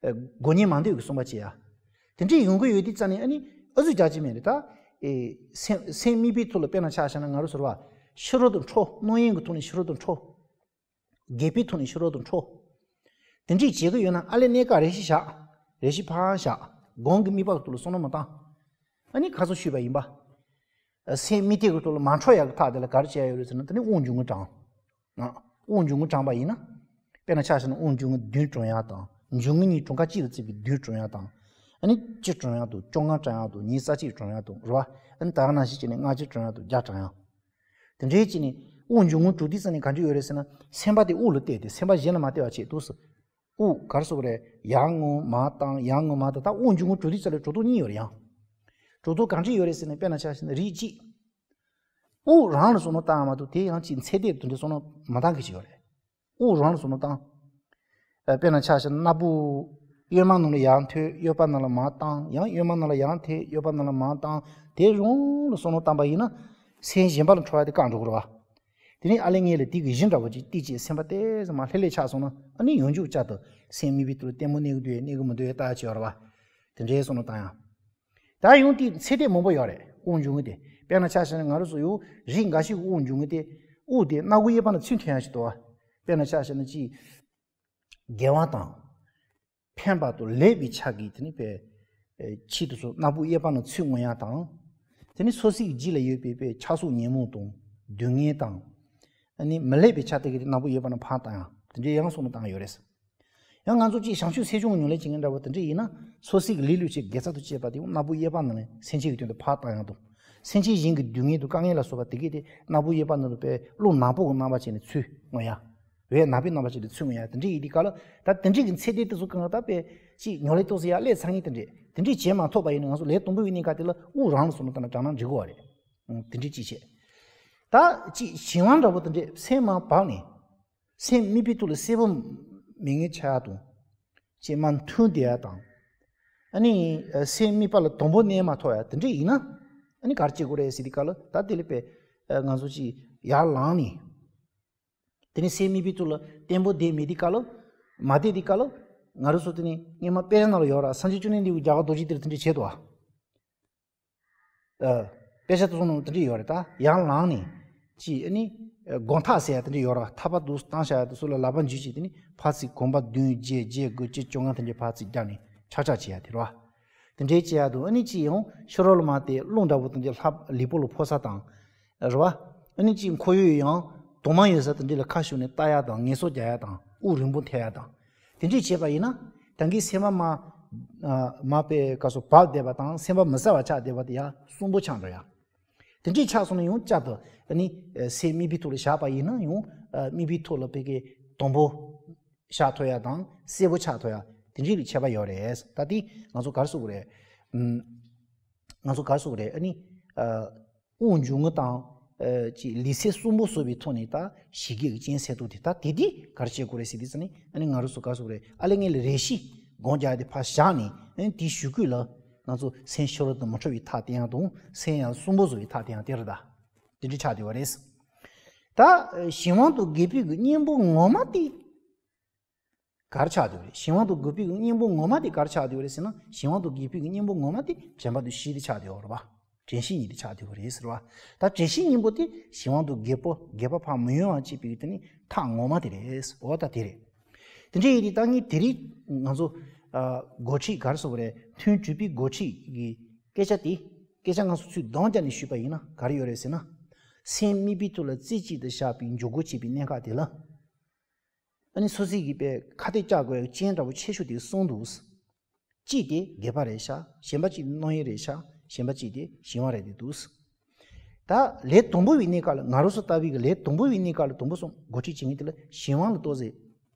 ཨ། དགོས་ངེས་མ་འདོད་ཀྱི་བསམ་པ་བྱེད་ཡ། དེ་འདྲས་ཡོང་གི་ཡོད་དུས་ཙང་ནས་ཨ་ནི་ཨ་ཟུག་རྒྱག་གི་མེད་རེད་ད། ཨེ། སེམས་སེམས་དམིགས་པའི་ཐོག་ལ་དཔེར་ན་ཆ་བཞག་ན་ང་རང་ཚོ་རེད་བ། ཕྱི་རོལ་དུ་འཕྲོ། རྣམ་གཡེང་གི་ཐོག་ནས་ཕྱི་རོལ་དུ་འཕྲོ། སྒེག་པའི་ཐོག་ནས་ཕྱི་རོལ་དུ་འཕྲོ། དེ་འདྲས་བྱེད་ཀྱི་ཡོད་ན་ཨ་ལས་གནས་སྐབས་རེ་ཞིག་བཞག་རེ་ཞིག་ཕར་བཞག་སྒོམ་གྱི་དམིགས་པ་གི་ཐོག་ལ་བསམ་བློ་མ་བཏང་། ཨ་ནི་ཁ་སང་ཞུས་པ་ཡིན་པ། སེམས་དམིགས་གཏད་ཀྱི་ཐོག་ལ་མ་འཕྲོ་ཡག་གི་ཐག་དེ་ལ་ག་རེ་བྱས་ཡོད་རེད་ཟེར་ན། དེ་ནི་དབང་འབྱུང་རྔུབ་དྲངས། ཨ། དབང་འབྱུང་རྔུབ་དྲངས་པ་ཡིན་ན། དཔེར་ན་ཆ་བཞག་ན་དབང་འབྱུང་རྔུབ་བདུན་དྲངས་ཡག་དང་། འབྱུང་རྔུབ་གཉིས་གྲངས་ཀ་གཅིག་ལ་བརྩིས་པའི་བདུན་དྲངས་ཡག་དང་། ཨ་ནི་བཅུ་དྲངས་ཡག་དང་། བཅོ་ལྔ་དྲངས་ཡག་དང་། ཉི་ཤུ་རྩ་གཅིག་དྲངས་ཡག་དང་། རེད་བ། ཨ་ནི་ད་ག་ནང་བཞིན་བྱས་ནས་ལྔ་བཅུ་དྲངས་ཡག་དང་། བརྒྱ་དྲངས་ཡག་དེ་འདྲའི་བྱས་ནས་དབང་འབྱུང་རྔུབ་དྲངས་དུས་ཙམ་ནས་ག་འདྲ་ཡོད་རེད་ཟེར་ན། སེམས་པ་དེ་དབུགས་ལ་གཏད་དེ་སེམས་པ་གཞན་ལ་མ་གཏད་པ་བྱེད་འདུག་ཟེར། དབུགས་ག་རེ་ཟེར་དགོས་རེད། ཡར་རྔུབ་མར་བཏང་། ཡར་རྔུབ་མར་བཏང་། ད་དབང་འབྱུང་རྔུབ་གྲུབ་དུས་ཙམ་ལ་གྲུབ་རྟོག་གཉིས་ཡོད་རེད་ཡ། གྲུབ་རྟོག་གང་འདྲ་ཡོད་རེད་ཟེར་ན། དཔེར་ན་ཆ་བཞག་ན་རིགས་གཅིག་དབུགས་རང་ལ་བསམ་བློ་བཏང་ཡ་མ་གཏོགས་དེ་ཡང་ཅིག་ཚད་ལྡན་དེ་འདྲ་བསམ་བློ་མ་བཏང་མཁན་ཞིག་ཡོད་རེད། དབུགས་རང་ལ་བསམ་བློ་བཏང་། ཨ། དཔེར་ན་ཆ་བཞག་ན་སྣ་བུག་གཡོན་མ་ནང་ལ་ཡར་འཐེན། གཡོན་པ་ནང་ལ་མར་བཏང་། ཡང་གཡོན་མ་ནང་ལ་ཡར་འཐེན། གཡོན་པ་ནང་ལ་མར་བཏང་། དེ་རང་ལ་བསམ་བློ་བཏང་པ་ཡིན་ན་སེམས་གཞན་པ་ལ་འཕྲོ་བ་དེ་བཀག་འགྲོ་གི་རེད་བ། དེ་ནས་ཨ་ལས་ངས་ལ་དེ་གི་གཞི་འདྲ་བོ་ཅིག་ཏིག་ཅིག་སེམས་པ་དེ་ཚོ་མར་ལྷོད་ལྷོད་ཆགས་སོང་ན། ཨ་ནི་ཡང་འཇུག་བྱ་དང་། སེམས་དམིགས་པའི་ཐོག་ལ་བརྟན་པོ་གནས་ཀྱི་འདུག་གནས་ཀྱི་མི་འདུག་ལྟ་ཡག་ཅིག་ཡོད་རེད་བ། དེ་འདྲའི་བསམ་བློ་བཏང་ཡག་ད་ཡང་དེ་ཚད་ལྡན་མང་པོ་ཡོད་རེད། དབང་འབྱུང་རྔུབ་དེ། དཔེར་ན་ཆ་བཞག་ན་ང་རང་ཚོ་ཡང་རིགས་འགའ་ཞིག་གི་དབང་འབྱུང་རྔུབ་དེ་དབུགས་དེ་སྣ་ཁུང་གཡས་པ་ནས་ཚུད་ཐུབ་ཡག་ཞིག་འདུག་བ། དཔེར་ན་ཆ་བཞག་ན་ཅིག་དགེ་བ་དང་ཕན་པ་དང་ལེགས་པའི་ཆ་གིས་དེ་ནི་པའི་ཆེད་དུ་སོ་སྣ་བུག་གཡས་པ་ནས་ཚུར་མངོན་ཡག་དང་། དེ་ནི་སོ་སོའི་རྒྱུད་ལ་ཡོད་པའི་པའི་ཆགས་སོགས་ཉོན་མོངས་དང་། སྡུག་བསྔལ་དང་། ཨ་ནི་མི་ལེགས་པའི་ཆ་དེ་གི་དེ་སྣ་བུག་གཡས་པ་ནས་ཕར་བཏང་ཡག་དེ་འདྲའི་ཡང་བསམ་བློ་བཏང་ཡོད་རེད། ཡང་ང་ཚོ་ཅིག་བྱང་ཆུབ་སེམས་མཆོག་ཉམས་ལེན་བྱེད་མཁན་འདྲ་བོ་དེ་འདྲ་ཡིན་ན། སོ་སོའི་གི་ལས་ལུས་ཅིག་དགེ་རྩ་དང་བཅས་པ་དེ་སྣ་བུག་གཡས་པ་ནང་ནས་སེམས་ཅན་གྱི་དོན་དུ་ཕར་བཏང་ཡག་དང་། སེམས་ཅན་གཞན་གྱི་སྡུག་བསྔལ་དང་དཀའ་ངལ་ལ་སོགས་པ་དེ་གས་དེ་སྣ་བུག་གཡས་པ་ནང་དུ་པའི་རླུང་ནག་པོ་གི་རྣམ་པ་ཅན་ནས་ཚུར་མངོན་ཡག་འོད་ནག་པོའི་རྣམ་པ་ཅན་ནས་ཚུར་མངོན་ཡག་དེ་འདྲ་ཡིན་དུས་སྐབས་ལ། ད་དེ་འདྲའི་གི་ཚད་ལྡན་དེ་ཚོ་གང་ལ་ད་པའི་ཅིག་ཉམས་ལེན་ཏོག་ཙམ་ཡར་སླེབས་ཚར་མཁན་དེ་འདྲས། དེ་འདྲས་བྱས་མ་ཐུབ་པ་ཡིན་ན་ང་ཚོ་ལས་དང་པོ་ཡིན་ནའི་ག་དེ་ལ་དབུགས་རང་ལ་བསམ་བློ་བཏང་ན་དྲག་ན་འགྲིག་གི་རེད། ཨང་། དེ་འདྲས་ཅིག་བྱས། ད་ཅིག་གཞན་དབང་འདྲ་བོ་དེ་འདྲས་སེམས་མར་བབས་ནས། སེམས་དམིགས་པའི་ཐོག་ལ་གསལ་པོ་མེད་མཁན་ཆགས་ཡག་དང་། ཅིག་མར་མཐུན་བསྡད་ཡག་དང་། ཨ་ནི་སེམས་དམིགས་པ་ལ་དང་པོ་གནས་མ་ཐུབ་ཡག་དེ་འདྲས་ཡིན་ན། ཨ་ནི་ག་རེ་བྱེད་དགོས་རེད་ཟེར་དུས་སྐབས་ལ། ད་དེ་ལ་པའི་ང་ཚོ་ཅིག་ཡར་ལངས་ནས། དེ་ནས་སེམས་དམིགས་པའི་ཐོག་ལ་བརྟན་པོ་བསྡད་མེད་དུས་སྐབས་ལ། མ་བསྡད་དུས་སྐབས་ལ། ང་རང་ཚོ་དེ་ནས་སྔོན་མ་དཔེ་ཆ་ནང་ལ་ཡོད་ར། སངས་རྒྱས་བཅོམ་ལྡན་འདས་ཀྱིས་རྒྱ་གར་རྡོ་རྗེ་གདན་ལ་དེ་འདྲས་བྱས་འདུག་ཨ། ཨ། དཔེ་ཆ་དེ་ཚོ་ནང་དེ་འདྲས་ཡོད་རེད། ད་ཡར་ལངས་ནས་ཅིག་ཨ་ནི་སྒོམ་ཐག་ཟེར་ཡག་དེ་འདྲས་ཡོད་ར། ཐག་པ་དེ་བཏང་བཞག་ཡག་དེ་ཚོ་ལ་ལག་པ་འཇུས་བྱས། དེ་ནས་ཕར་ཚུར་གོམ་པ་བདུན་བརྒྱད་བརྒྱད་དགུ་བཅུ་བཅོ་ལྔ་དེ་འདྲས་ཕར་ཚུར་བརྒྱབ་ནས་ཁྲག་ཁྲག་བྱེད་ཡག་དེ་རེད་བ། དེ་འདྲས་བྱེད་ཡག་དང་། ཨ་ནི་ཅིག་ཡང་ཕྱི་རོལ་ལ་མར་དེ་རླུང་འདྲ་བོ་དེ་འདྲས་ལྷ་ལུས་པོ་ལ་ཕོག་ས་དང་། རེད་བ། ཨ་ནི་ཅིག་ཁོར་ཡུག་ཡང་དྭངས་མ་ཡོད་ས་དེ་འདྲས་ལ་ཁ་ཞུགས་ནས་ལྟ་ཡག་དང་། ངལ་གསོ་རྒྱག་ཡག་དང་། དབུགས་རིང་པོ་འཐེན་ཡག་དང་། དེ་འདྲས་བྱས་པ་ཡིན་ན། ད་གིན་སེམས་པ་མར། ཨ། མར་པའི་སྐབས་སུ་བབས་བསྡད་པ་དང་། སེམས་པ་མི་གསལ་བ་ཆགས་བསྡད་པ་དེ་ཡང་གསོན་པོ་ཆགས་འགྲོ་ཡག་དེ་འདྲས་ཆགས་སོང་ན་ཡང་བསྐྱར་དུ་ཨ་ནི་སེམས་དམིགས་པའི་ཐོག་ལ་བཞག་པ་ཡིན་ན་ཡང་། ཨ། དམིགས་པའི་ཐོག་ལ་ཕ་གི་དང་པོ་བཞག་ཐུབ་ཡག་དང་། གསལ་པོ་ཆགས་ཐུབ་ཡག་དེ་འདྲས་ལ་ཁྱད་པར་ཡོད་རེད། ད་དེ་ང་ཚོ་ག་རེ་ཟེར་དགོས་རེད། ཨམ། ང་ཚོ་ག་རེ་ཟེར་དགོས་རེད། ཨ་ནི། ཨ། དབུགས་འབྱུང་རྔུབ་དང་། ཨ། ཅིག་ལུས་སེམས་གསུམ་པོ་གསོ་བའི་ཐོག་ནས་ད་ཞི་རྒྱས་ཀྱི་རྐྱེན་སེལ་ཐུབ་དེ། ད་དེ་དེ་ག་རེ་བྱེད་དགོས་རེད་ཟེར་དུས་ཙ་ནས། ཨ་ནི་ང་རང་ཚོ་ག་རེ་ཟེར་དགོས་རེད། ཨ་ལས་ངན་ལ་རེ་ཞིག་སྒོམ་རྒྱག་དེ་ཕར་བཞག་ནས། ཨ་ནི་དེའི་གཞུག་གུ་ལ་ང་ཚོ་སེམས་ཕྱི་རོལ་དུ་མི་འཕྲོ་བའི་ཐབས་དེ་ཡང་དང་། སེམས་ཡང་གསུམ་པོ་བཟོ་བའི་ཐབས་དེ་ཡང་དེ་རེད་ད། དེ་འདྲ་ཆགས་བསྡད་པ་རེད། ད་གཞན་དབང་དང་སྒེག་པའི་གི་གཉེན་པོ་ངོ་མ་དེ། ག་རེ་ཆགས་བསྡད་ཡོད་རེད། གཞན་དབང་དང་སྒེག་པའི་གི་གཉེན་པོ་ངོ་མ་དེ་ག་རེ་ཆགས་བསྡད་ཡོད་རེད་ཟེར་ན། གཞན་དབང་དང་སྒེག་པའི་གི་གཉེན་པོ་ངོ་མ་དེ་དྲན་པ་དང་ཤེས་དེ་ཆགས་བསྡད་ཡོད་རེད་པ། དྲན་ཤེས་གཉིས་དེ་ཆགས་བསྡད་ཡོད་རེད་ཟེར་བ། ད་དྲན་ཤེས་གཉིས་པོ་དེ་གཞན་དབང་དང་སྒེག་པ། སྒེག་པ་ཕར་མི་ཡོང་བ་བྱེད་པའི་དེ་ནི་ཐབས་ངོ་མ་དེ་རེད། འོ་ད་དེ་རེད། དེ་འདྲ་ཡིན་དུས་ད་ངས་དེ་རིང་ང་ཚོ། ཨ། སྒོ་ཁྲིད་ག་རེ་ཟེར་དགོས་རེད། ཐུན་དྲུག་པའི་སྒོ་ཁྲིད་ཀྱི་སྐད་ཆ་དེ། སྐད་ཆ་ང་ཚོ་ཚུར་འདོན་བརྒྱབ་ནས་ཞུས་པ་ཡིན་ན་ག་རེ་ཡོད་རེད་ཟེར་ན། སེམས་དམིགས་པའི་ཐོག་ལ་རྩེ་གཅིག་ཏུ་བཞག་པའི་འཇུག་སྒོ་བྱེད་པའི་གནད་འགག་དེ་ལ། ཨ་ནི་སོ་སོའི་གི་པའི་ཁ་གཏད་བཅག་དགོས་ཡག་རྐྱེན་འདྲ་བོ་ཆེ་ཤོས་དེ་གསུམ་འདུག། གཅིག་དེ་སྒེག་པ་རེད་ཤག། གཞན་པ་གཅིག་དེ་རྣམ་གཡེང་རེད་ཤག། གཞན་པ་གཅིག་དེ་གཞན་དབང་རེད་བསྡད་འདུག། ད་ལས་དང་པོ་བའི་གནས་སྐབས་ལ། ང་རང་ཚོ་ལྟ་བུའི་གི་ལས་དང་པོ་བའི་གནས་སྐབས་ལ་དང་པོ་སོང་སྒོ་ཁྲིད་བྱེད་མཁན་དེ་ལ་གཞན་དབང་ལ་ཏོག་ཙམ་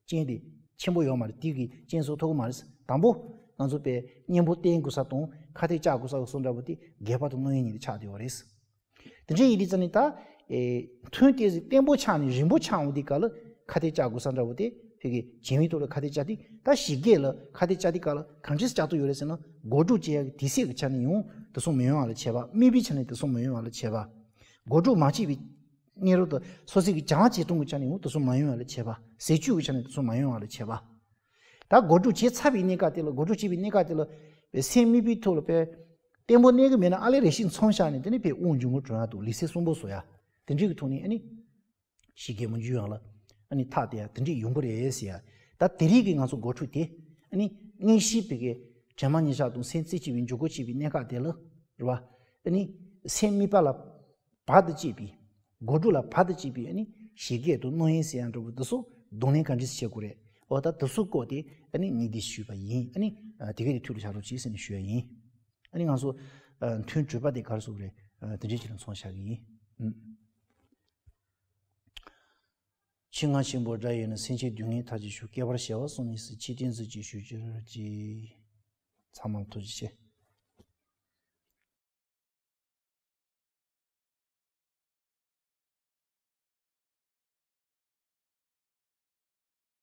རྐྱེན་དེ་ཆེན་པོ་ཡོད་མ་རེད། དེ་གི་རྐྱེན་བཟོ་ཐུབ་ཀྱི་མ་རེད། དང་པོ་ང་ཚོ་པའི་གཉེན་པོ་བསྟེན་དགོས་ས་དང་ཁ་གཏད་བཅག་དགོས་ས་གི་སོ་འདྲ་བོ་དེ་སྒེག་པ་དང་རྣམ་གཡེང་གཉིས་དེ་ཆགས་བསྡད་ཡོད་རེད། དེ་འདྲ་ཡིན་དུས་ཙ་ནས་ད། ཨེ། ཐུན་ཏོག་ཙམ་བརྟན་པོ་ཆགས་ནས་རིང་པོ་ཆགས་འོང་དུས་སྐབས་ལ་ཁ་གཏད་བཅག་དགོས་ས་འདྲ་བོ་དེ་ཕ་གི་བྱིང་བའི་ཐོག་ལ་ཁ་གཏད་བཅག་དུས། ད་ཞི་རྒྱས་ལ་ཁ་གཏད་བཅག་དུས་སྐབས་ལ་གང་འདྲས་བཅག་ཐུབ་ཡོད་རེད་ཟེར་ན། སྒོ་སྒྲུབ་བྱེད་ཡག་གི་དུས་ཚོད་ཀྱི་ཆ་ནས་ཡང་དེ་ཚོ་མི་ཡོང་བ་ལ་བྱེད་པ། དམིགས་པའི་ཆ་ནས་དེ་ཚོ་མི་ཡོང་བ་ལ་བྱེད་པ། སྒོ་སྒྲུབ་མ་བྱས་པའི་ སྔོན་རོལ་དུ་སོ་སོའི་གི་བྱང་བྱེ་བྲག་གི་ཆ་ནས་འོ་དེ་ཚོ་མ་ཡོང་བ་ལ་བྱེད་པ། ཟས་བཅུད་ཀྱི་ཆ་ནས་དེ་ཚོ་མ་ཡོང་བ་ལ་བྱེད་པ། ད་དགོད་བྲོ་བྱས་ཚར་བའི་གནས་སྐབས་དེ་ལ། དགོད་བྲོ་བྱས་པའི་གནས་སྐབས་དེ་ལ་པའི་སེམས་དམིགས་པའི་ཐོག་ལ་པའི་བརྟན་པོ་གནས་ཀྱི་མེད་ན་ཨ་ལས་རེ་ཞིག་མཚམས་བཞག་ནས། དེ་ནས་པའི་དབང་འབྱུང་ངོ་སྤྲོད་ཡག་དང་ལུས་སེམས་གསུམ་པོ་བཟོ་ཡག། དེ་འདྲའི་གི་ཐོག་ནས་ཨ་ནི་ཞི་རྒྱས་མ་འཇུ་ཡག་ལ་ཨ་ནི་ཐག་དེ་ཡག་དེ་འདྲས་ཡོང་གི་རེད་ཟེར་ཡག། ད་དེ་རིགས་ཀྱི་ང་ཚོ་དགོད་བྲོ་དེ་ཨ་ནི་དངོས་གཞིའི་པའི་གི་དྲན་པ་ཉེར་བཞག་དང་སེམས་རྩེ་གཅིག་པའི་འཇུག་སྒོ་གཅིག་པའི་གནས་སྐབས་དེ་ལ་རེད་བ། ཨ་ནི་སེམས་དམིགས་པ་ལ་བར་དུ་གཅད་པའི། དགོད་བྲོ་ལ་བར་དུ་གཅད་པའི་ཨ་ནི་ཞི་རྒྱས་དང་རྣམ་གཡེང་ཟེར་ཡག་འདྲ་བོ་དེ་ཚོ་གདོང་ལེན་ག་འདྲས་བྱེད་དགོས་རེད། འོ་ད་དེ་ཚོ་སྐོར་དེ་ཨ་ནི་ངས་འདི་ཞུས་པ་ཡིན། ཨ་ནི་དེ་ག་དེ་ཐུགས་ལ་བཞག་རོགས་གྱིས་ཟེར་ནས་ཞུ་ཡག་ཡིན། ཨ་ནི་ང་ཚོ་ཨ་ཐུན་གྲོལ་བ་དེ་ག་རེ་ཟེར་དགོས་རེད། ཨ་དེ་འདྲས་ཅིག་ལ་མཚམས་བཞག་གི་ཡིན། ཨུམ། ཆེས་ངར་ཆེན་པོ་དགྲ་ཡིས་ནི། སེམས་ཅན་སྡུག་བསྔལ་མཐའ་ཅི་ཞུ། བསྐལ་པར་བྱེ་བ་གསུམ་ནི་སྲིད། ཆེས་བརྟན་གཟི་བརྗིད་ཞུ་གྱུར་ཅིག། ཚང་མར་ཐུགས་རྗེ་ཆེ།